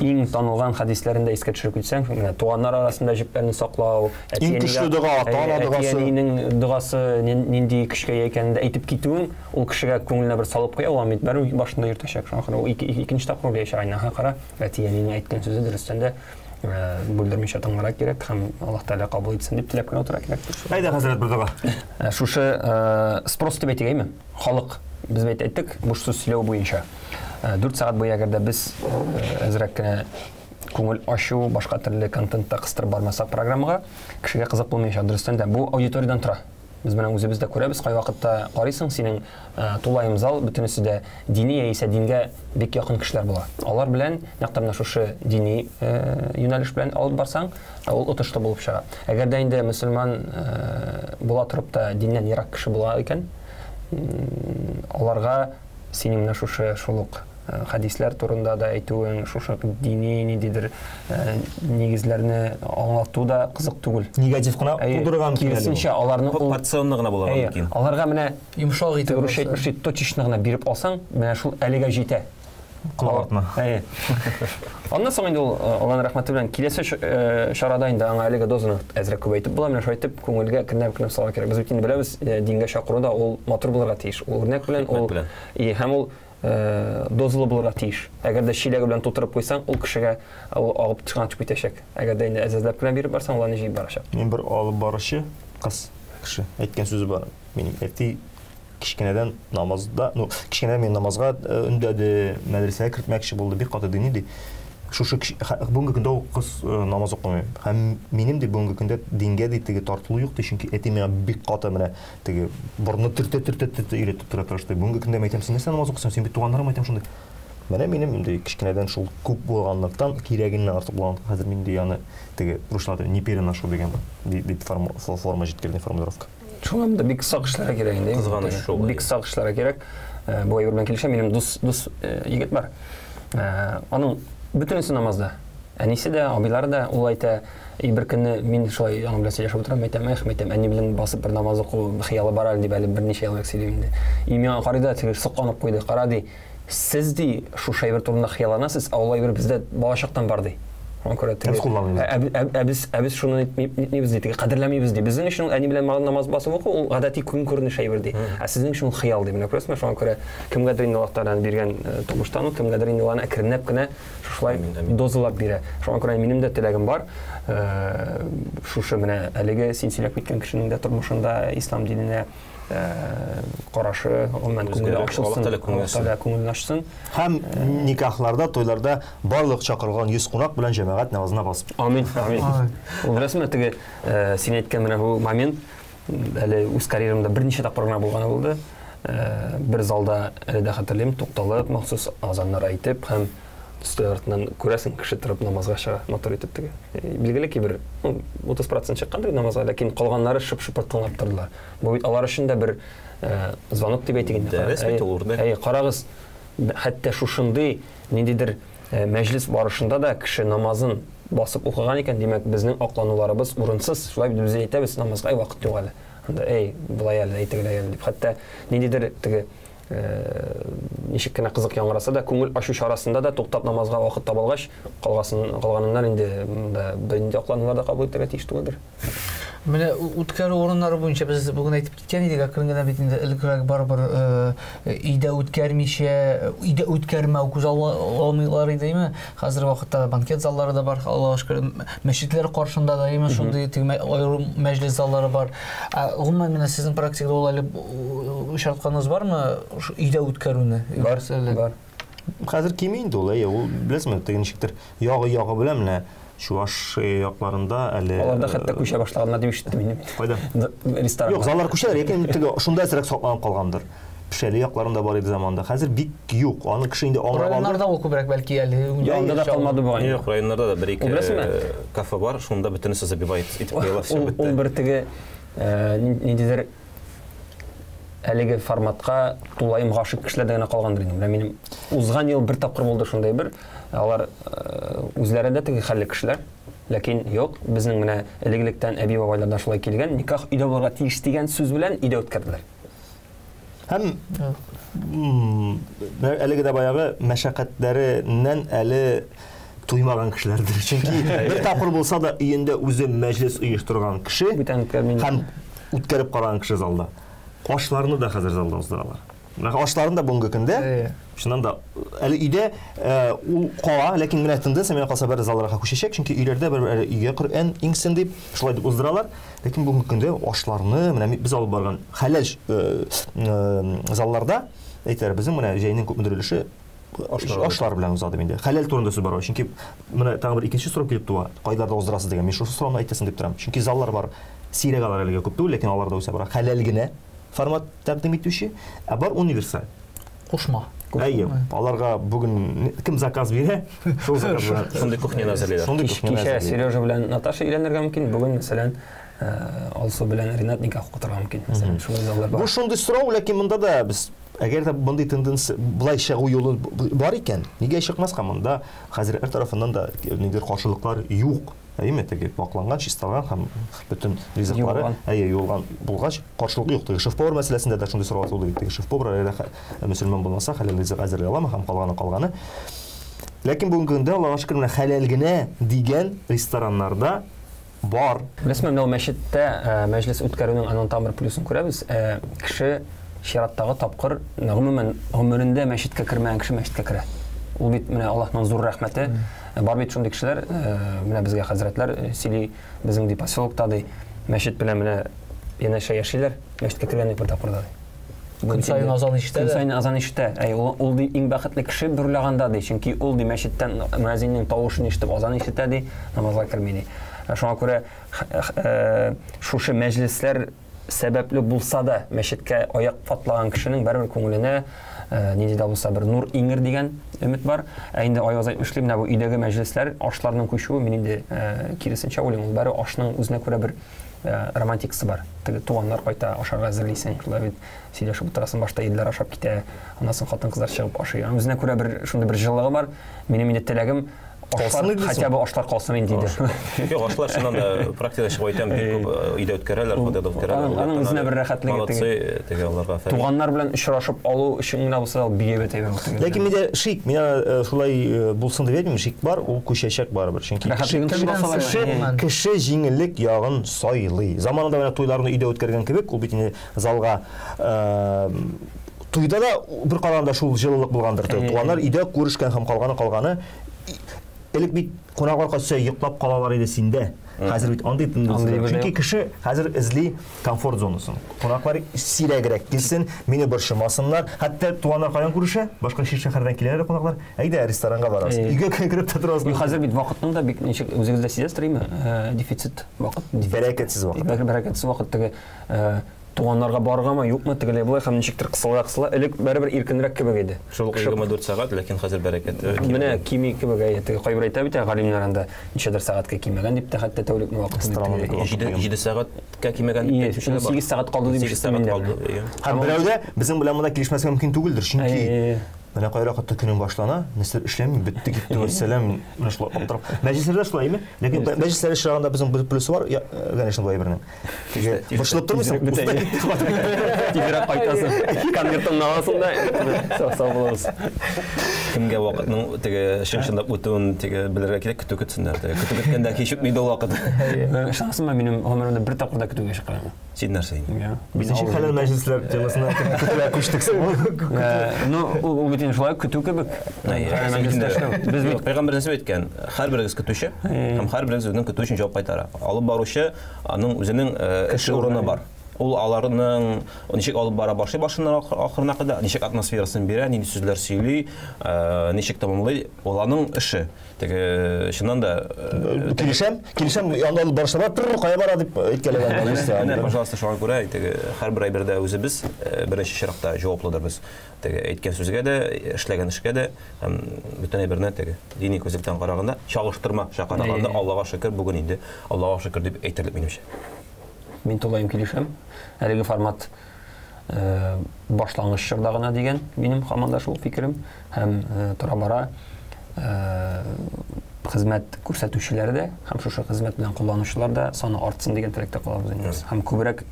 иң танылган хәдисләрен дә искә төшереп китсәң, менә туганнар арасында җепләрне саклау, Иң көчле дога, ата-ана догасы. Әти-әнинең догасы нинди көчкә ия икәнен дә әйтеп китүең, ул кешегә күңеленә бер салып куя, ул аны бит барыбер башында йөртәчәк. Шуңа күрә ул икенче тапкыр уйлаячак, әнә кара, әти-әнинең әйткән сүзе дөрестән дә бүлдермичә тыңларга кирәк һәм Аллаһ Тәгалә кабул итсен дип теләп кенә утыра кирәк. Әйдә, хәзрәт, бер дога. Шушы спрос дип әйтик, әйме? Халык, без бит әйттек, буш сүз сөйләү буенча. 4 сәгать буе әгәр дә без әзрәк кенә күңел ачу, башка төрле контентта кыстырып бармасак программага, кешегә кызык булмаячак. Дөрестән дә, бу аудиториядән тора. Без менә үзебез дә күрәбез, кайвакытта карыйсың, синең тулаем зал бөтенесе дә дини яисә дингә бик якын кешеләр була. Алар белән нәкъ тә менә шушы дини юнәлеш белән алып барсаң, ул отышлы булып чыга. Әгәр дә инде мөселман була торып та диннән ерак кеше була икән, аларга синең менә шушы шул ук хәдисләр турында да әйтүең, шушы дини ниндидер нигезләрне аңлату да кызык түгел. Негатив кына тудырырга мөмкин. Киресенчә, аларны ул порционно гына булырга мөмкин. Аларга менә йомшак итеп, русча әйтмешли, точечно гына биреп алсаң, менә шул әлегә җитә. Колак артына. Әйе. Аннан соң инде ул Аллаһның рәхмәте белән киләсе чарада инде аңа әлеге дозаны әзрәк күбәйтеп була. Менә шулай итеп күңелгә әкренләп-әкренләп салырга кирәк. Без бит инде беләбез, дингә чакыру да ул матур булырга тиеш. Ул үрнәк белән, ул һәм ул дозалы булырга тиеш. Әгәр дә чиләге белән тутырып куйсаң, ул кешегә ул агып тышкана төшеп китәчәк. Әгәр дә инде әз-әзләп кенә биреп барсаң, ул аны җыеп барачак. Мин бер алып баручы кыз кеше әйткән сүзе бар. Минем әти кечкенәдән намазда, ну, кечкенәдән мин намазга өндәде, мәдрәсәгә кертмәкче булды, бик каты дини ди. Шушы бүгенге көндә ул кыз намаз укымый. Һәм минем ди бүгенге көндә дингә ди теге тартылу юк ди, чөнки әти миңа бик каты менә теге борынны төртә-төртә өйрәтеп тора тырышты. Бүгенге көндә мин әйтәм, син нәрсә намаз укыйсың, син бит туганнарың әйтәм шундый. Менә минем инде кечкенәдән шул күп булганлыктан, кирәгеннән артык булганлыктан, хәзер мин ди аны теге русларда не переношу дигән дип форма җиткерде формулировка. Шуңа да бик сак эшләргә кирәк инде. Кызганыч шул. Бик сак эшләргә кирәк. Бу әйбер белән килешәм. Минем дус дус егет бар. Аның бөтенесе намазда. Әнисе дә, абыйлары да, ул әйтә, и бер көнне мин шулай аның белән сөйләшеп утырам, әйтәм, эх, әйтәм, әни белән басып бер намаз уку хыялы бар әле дип әле берничә ел элек сөйлим инде. И миңа карый да теге сокланып куйды. Кара ди, сез ди шушы әйбер турында хыялланасыз, ә ул әйбер бездә балачактан бар ди. Шуңа күрә теге Без ә без ә без шуны нитмибез ди, теге кадерләмибез ди. Безнең өчен әни белән намаз басып уку ул гадәти көн күренеш әйбер ди. Ә сезнең өчен ул хыял ди. Менә күрәсезме, шуңа күрә кемгәдер инде Аллаһ Тәгаләнең биргән тумыштан ук, кемгәдер инде аны әкренләп кенә шушылай дозалап бирә. Шуңа күрә минем дә теләгем бар. Шушы менә әлеге син сөйләп киткән кешенең дә тормышында ислам диненә карашы, гомумән күңеле ачылсын. Аллаһ Тәгалә күңелен ачсын. Һәм никахларда, туйларда барлык чакырылган 100 кунак белән җәмәгать намазына басып. Амин, амин. Ул беләсеңме, теге син әйткән менә бу момент әле үз карьерамда берничә тапкыр гына булганы булды. Бер залда әле дә хәтерлим, тукталып, махсус азаннар әйтеп һәм Өстәл артыннан күрәсең, кеше торып намазга чыга, матур итеп теге. Билгеле ки, бер, ну, 30% чыккандыр намазга, ләкин калганнары шып-шыпырт тыңлап тордылар. Бу бит алар өчен дә бер звонок дип әйтик инде. Дәрес бит ул, үрнәк. Әйе, карагыз, хәтта шушындый ниндидер мәҗлес барышында да кеше намазын басып укыган икән, димәк, безнең аклануларыбыз урынсыз. Шулай бит без әйтәбез, намазга вакыт юк әле. Анда, әй, болай әле, әй, тегеләй әле дип. Хәтта ниндидер теге ничек кенә кызык яңгыраса да, күңел ачу чарасында да туктап намазга вакыт табылгач, калганыннан инде монда бернинди акланулар да кабул итәргә тиеш түгелдер. Менә үткәрү урыннары буенча без бүген әйтеп киткән идек, әкрен генә бит инде элегрәк барыбер өйдә үткәрмичә, өйдә үткәрмәү күз алмыйлар иде, әйме? Хәзерге вакытта банкет заллары да бар, Аллага шөкер, мәчетләр каршында да, әйме, шундый теге аерым мәҗлес заллары бар. Ә гомумән менә сезнең практикада ул әле очратканыгыз бармы өйдә үткәрүне? Бар, бар. Хәзер кими инде ул, әйе, ул беләсезме, теге ничектер ягы-ягы белән менә Чуваш якларында әле Аларда хәтта күчә башлаганнар дип ишеттем инде. Кайда? Ресторан. Юк, заллар күчәләр, ләкин теге шунда әзрәк сакланып калгандыр. Пешәле якларында бар иде заманда. Хәзер бик юк. Аны кеше инде аңлап алды. Районнарда ул күбрәк бәлки әле. Анда да калмады бугай. Юк, районнарда да бер-ике кафе бар, шунда бөтенесе забивает итеп куялар, все бетте. Ул бер теге ниндидер әлеге форматка тулаем гашыйк кешеләрдә генә калгандыр инде. Менә минем узган ел бер тапкыр булды шундай бер. Алар үзләре дә теге хәлле кешеләр. Ләкин юк, безнең менә элек-электән әби-бабайлардан шулай килгән, никах өйдә булырга тиеш дигән сүз белән өйдә үткәрделәр. Һәм әлеге дә баягы мәшәкатьләреннән әле туймаган кешеләрдер. Чөнки бер тапкыр булса да өендә үзе мәҗлес оештырган кеше һәм үткәреп караган кеше залда. Ашларны да хәзер залда уздыралар. Менә ашларын да бүгенге көндә, чыннан да, әле өйдә ул кала, ләкин менә тенденция миңа калса бер залларга күчәчәк, чөнки өйләрдә бер әле өйгә Коръән иңсен дип, шулай дип уздыралар. Ләкин бүгенге көндә ашларны менә без алып барган хәләл залларда әйтәләр, безнең менә җәйнең күпмедер өлеше ашлар белән уза дип инде. Хәләл турында сүз бара, чөнки менә тагын бер икенче сорау килеп туа. Кайларда уздырасыз дигән. Мин шушы сорауны әйтәсем дип торам. Чөнки заллар бар, сирәк алар әлегә күп түгел, ләкин алар да үсә бара. Хәләл генә формат тәкъдим итүче, ә бар универсаль. Кушма. Әйе, аларга бүген кем заказ бирә, шул заказ бирә. Шундый кухняны әзерлиләр. Шундый кухняны Кичә Сережа белән Наташа өйләнергә мөмкин, бүген, мәсәлән, Алсу белән Ринат никах укытырга мөмкин, мәсәлән, шундый заллар бар. Бу шундый сорау, ләкин монда да без әгәр дә мондый тенденция былай чыгу юлы бар икән, нигә чыкмаска? Монда хәзер һәр тарафыннан да ниндидер каршылыклар юк. Әйеме, теге пакланган, чистарган һәм бөтен ризыклары, әйе, юылган булгач, каршылык юк. Теге шеф-повар мәсьәләсендә дә шундый сорау туды бит. Теге шеф-повар әгәр мөселман булмаса, хәләл ризык әзерли аламы һәм калганы калганы. Ләкин бүгенге көндә, Аллага шөкер, менә хәләл генә дигән рестораннарда бар. Беләсезме, менә ул мәчеттә мәҗлес үткәрүнең аның тагын бер плюсын күрәбез. Кеше чираттагы тапкыр, гомумән, гомерендә мәчеткә кермәгән кеше мәчеткә керә. Ул бит менә Аллаһның зур рәхмәте. Бар бит шундый кешеләр, менә безгә хәзрәтләр сөйли, безнең ди поселокта ди, мәчет белән менә янәшә яшиләр, мәчеткә кергән бер тапкыр да ди. Көн саен азан ишетә. Көн саен азан ишетә. Әй, ул ди иң бәхетле кеше бөрлаганда ди, чөнки ул ди мәчеттән мөәзиннең тавышын ишетеп азан ишетә ди, намазга керми ди. Шуңа күрә шушы мәҗлесләр сәбәпле булса да мәчеткә аяк атлаган кешенең барыбер күңеленә нинди дә булса бер нур иңер дигән өмет бар. Ә инде Аяз әйтмешли, менә бу өйдәге мәҗлесләр, ашларның күчүе, мин инде киресенчә уйлыйм, ул бары ашның үзенә күрә бер романтикасы бар. Теге туганнар кайта, ашарга әзерлисең, шулай бит сөйләшеп утырасың, башта ирләр ашап китә, аннан соң хатын-кызлар чыгып ашый. Аның үзенә күрә бер шундый бер җылылыгы бар. Минем инде теләгем ашлар, хотя бы ашлар калсын инде диде. Юк, ашлар чыннан да практикада чыгып әйтәм, бик күп өйдә үткәрәләр, фатирда үткәрәләр. Аның үзенә бер рәхәтлеге. Молодцы, теге аларга афәрин. Туганнар белән очрашып алу өчен генә булса да бик әйбәт әйбер ул. Ләкин миндә шик, миңа шулай булсын дип әйтмим, шик бар, ул күчәчәк барыбер. Чөнки кеше җиңеллек ягын сайлый. Заманында менә туйларны өйдә үткәргән кебек, ул бит инде залга туйда да бер караганда шул җылылык булгандыр. Туганнар өйдә күрешкән һәм калганы Элек бит кунаклар кайтса йоклап калалар иде синдә. Хәзер бит андый тенденция. Чөнки кеше хәзер эзли комфорт зонасын. Кунаклар сирәгрәк килсен, мине борчымасыннар. Хәтта туганнар каян күрешә? Башка шәһәрдән киләләр кунаклар. Әйдә, ресторанга барабыз. Өйгә кереп тә торасың. Хәзер бит вакытның да бик ничек үзегез дә сизәсез, димме? Дефицит вакыт. Бәрәкәтсез вакыт. Бәрәкәтсез вакыт теге. Туганнарга барыргамы, юкмы, тегеләй болай һәм ничектер кысыла-кысыла. Элек барыбер иркенрәк кебек иде. Шул ук 24 сәгать, ләкин хәзер бәрәкәт. Менә кими кебек, әйе, теге кайбер әйтә бит, галимнәр анда ничәдер сәгатькә кимәгән дип тә хәтта тәүлекне вакытын. 7 сәгатькә кимәгән дип әйтүчеләр бар. 8 сәгать калды дип ишеттем инде. Һәм берәү дә безнең белән монда килешмәскә мөмкин түгелдер, чөнки менә кайракытта көнең башлана, нәрсәдер эшләми, бетте китте, вәссәлам, менә шулай аптырап. Мәҗлесләрдә шулаймы? Ләкин мәҗлесләр очрагында безнең бер плюсы бар, конечно, бу әйбернең. Теге борчылып тормыйсың, узды китте. Тизрәк кайтасың, конвертыңны аласың да, сау сау булыгыз. Кемгә вакытның теге чын-чынлап үтүен теге белергә кирәк, көтү көтсеннәр. Теге көтү көткәндә һич үтми дә ул вакыт. Ышанасыңмы, минем гомеремдә бер тапкыр да көтүгә чыкканым юк. Син нәрсә инде? Без ничек хәләл мәҗлесләр темасына көтүгә күчтек соң? Ну, ул бит инде шулай көтү кебек. Хәләл мәҗлестә эшләү. Без бит пәйгамбәр нәрсә әйткән? Һәрберегез көтүче һәм һәрберегез үзенең көтү өчен җавап кайтара. Алып баручы аның үзенең эш урыны бар. Ул аларның ничек алып бара башлый башыннан ахырына кадәр, ничек атмосферасын бирә, нинди сүзләр сөйли, ничек тәмамлый, ул аның эше. Теге чыннан да килешәм, килешәм, янда алып барышлар бар, тур, кая бара дип әйткәләгән мәҗлестә. Менә, пожалуйста, шуңа күрә теге һәрбер әйбердә үзебез беренче чиратта җаваплыдыр без. Теге әйткән сүзгә дә, эшләгән эшкә дә һәм бөтен әйберне теге дини күзлектән караганда, чагыштырма караганда, Аллага шөкер, бүген инде Аллага шөкер дип әйтерлек минемчә. Мин тулаем килешәм. Әлеге формат башлангыч чорда гына дигән минем һаман да шул фикерем. Һәм тора-бара хезмәт күрсәтүчеләр дә һәм шушы хезмәт белән кулланучылар да саны артсын дигән теләктә калабыз инде. Һәм күбрәк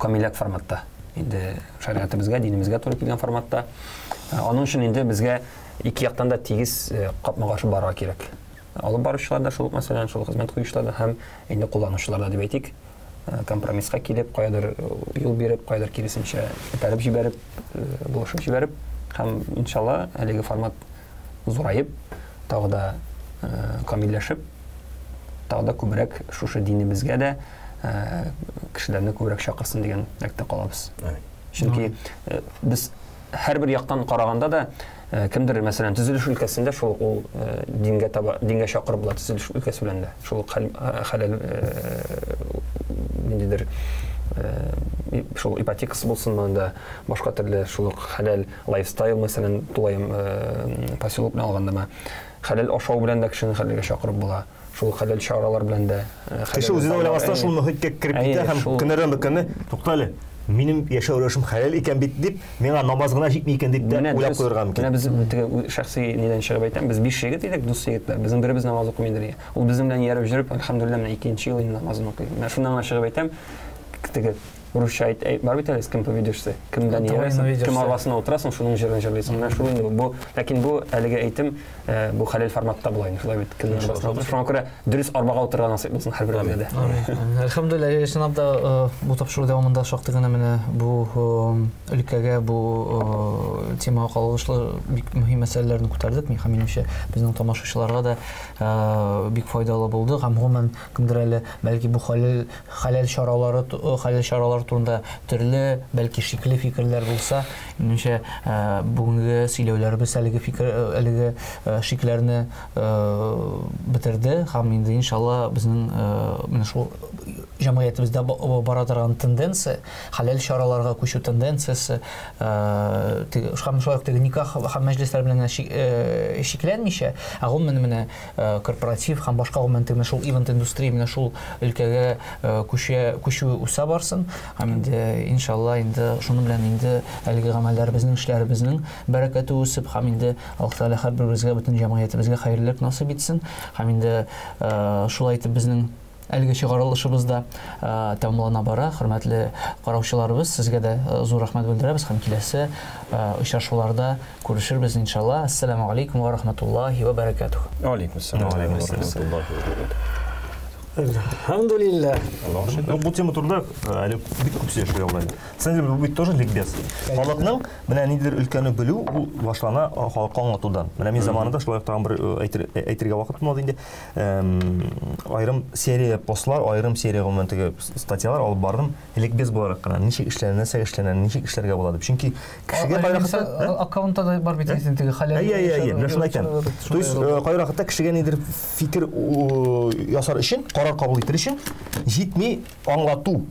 камиләк форматта. Инде шәригатебезгә, динебезгә туры килгән форматта. Аның өчен инде безгә ике яктан да тигез капма-каршы барырга кирәк. Алып баручылар да шул ук мәсәлән, шул хезмәт куючылар да һәм инде кулланучылар да дип әйтик, компромисска килеп, каядыр юл биреп, каядыр киресенчә этәреп җибәреп, булышып җибәреп һәм иншалла әлеге формат зураеп, тагы да камилләшеп, тагы да күбрәк шушы динебезгә дә кешеләрне күбрәк чакырсын дигән теләктә калабыз. Чөнки без һәрбер яктан караганда да кемдер, мәсәлән, төзелеш өлкәсендә шул ул дингә таба, дингә чакырып була төзелеш өлкәсе белән дә. Шул хәләл ниндидер шул ипотекасы булсын монда, башка төрле шул ук хәләл лайфстайл, мәсәлән, тулаем поселок белән алганда, хәләл ашау белән дә кешене хәләлгә чакырып була. Шул хәләл чаралар белән дә. Кеше үзе дә уйламастан шул мөхиткә кереп китә һәм көннәрдән бер көнне, тукта әле, минем яшәү рәвешем хәләл икән бит дип, миңа намаз гына җитми икән дип тә уйлап куярга мөмкин. Менә без теге шәхси нидән чыгып әйтәм, без 5 егет идек, дус егетләр. Безнең беребез намаз укымый иде. Ул безнең белән ияреп йөреп, әлхәмдүлилләһ, менә икенче ел инде намазын укый. Менә шуннан гына чыгып әйтәм, теге русча әйт, бар бит әле, с кем поведешься, кемдән иярәсең, кем арбасына утырасың, шуның җырын җырлыйсың. Менә шул инде бу. Ләкин бу әлеге әйтем, бу хәләл форматта була инде, шулай бит. Кемнең арбасына утырасың. Шуңа күрә дөрес арбага утырырга насыйп булсын һәрберебезгә дә. Амин. Әлхәмдүлилләһ, чынлап да бу тапшыру дәвамында шактый гына менә бу өлкәгә, бу темага кагылышлы бик мөһим мәсьәләләрне күтәрдек. Мин һәм минемчә, безнең тамашачыларга да бик файдалы булды. Һәм гомумән кемдер әле бәлки бу хәләл хәләл чаралары хәләл чаралар турында төрле, бәлки шикле фикерләр булса, минемчә, бүгенге сөйләүләребез әлеге фикер, әлеге шикләрне бетерде һәм инде иншалла безнең менә шул җәмгыятебездә бара торган тенденция, хәләл чараларга күчү тенденциясе, һәм шулай ук теге никах һәм мәҗлесләр белән генә чикләнмичә, ә гомумән менә корпоратив һәм башка гомумән теге шул ивент индустрия менә шул өлкәгә күчә күчүе үсә барсын һәм инде иншалла инде шуның белән инде әлеге гамәлләребезнең эшләребезнең бәрәкәте үсеп һәм инде Аллаһ Тәгалә һәрберебезгә бөтен җәмгыятебезгә хәерлелек насыйп итсен һәм инде шулай итеп безнең әлеге чыгарылышыбыз да тәмамлана бара. Хөрмәтле караучыларыбыз, сезгә дә зур рәхмәт белдерәбез һәм киләсе очрашуларда күрешербез иншалла. Ассаламу алейкум ва рахматуллахи ва баракатух. Алейкум ассалам ва рахматуллахи ва баракатух. Әлхәмдүлилләһ. Ну, бу тема турында әле бик күп сөйләшергә була инде. Сен бу бит тоже ликбез. Халыкның менә ниндидер өлкәне белү ул башлана халыкка аңлатудан. Менә мин заманында шулай ук тагын бер әйтергә вакыт булмады инде. Аерым серия постлар, аерым серия гомумән теге статьялар алып бардым. Ликбез буларак кына ничек эшләнә, нәрсә эшләнә, ничек эшләргә була дип. Чөнки кешегә кайвакытта аккаунтта да бар бит инде теге хәләл. Әйе, әйе, әйе, менә шуны әйтәм. То есть кайвакытта кешегә нидер фикер ясар өчен, карар кабул итер өчен җитми аңлату.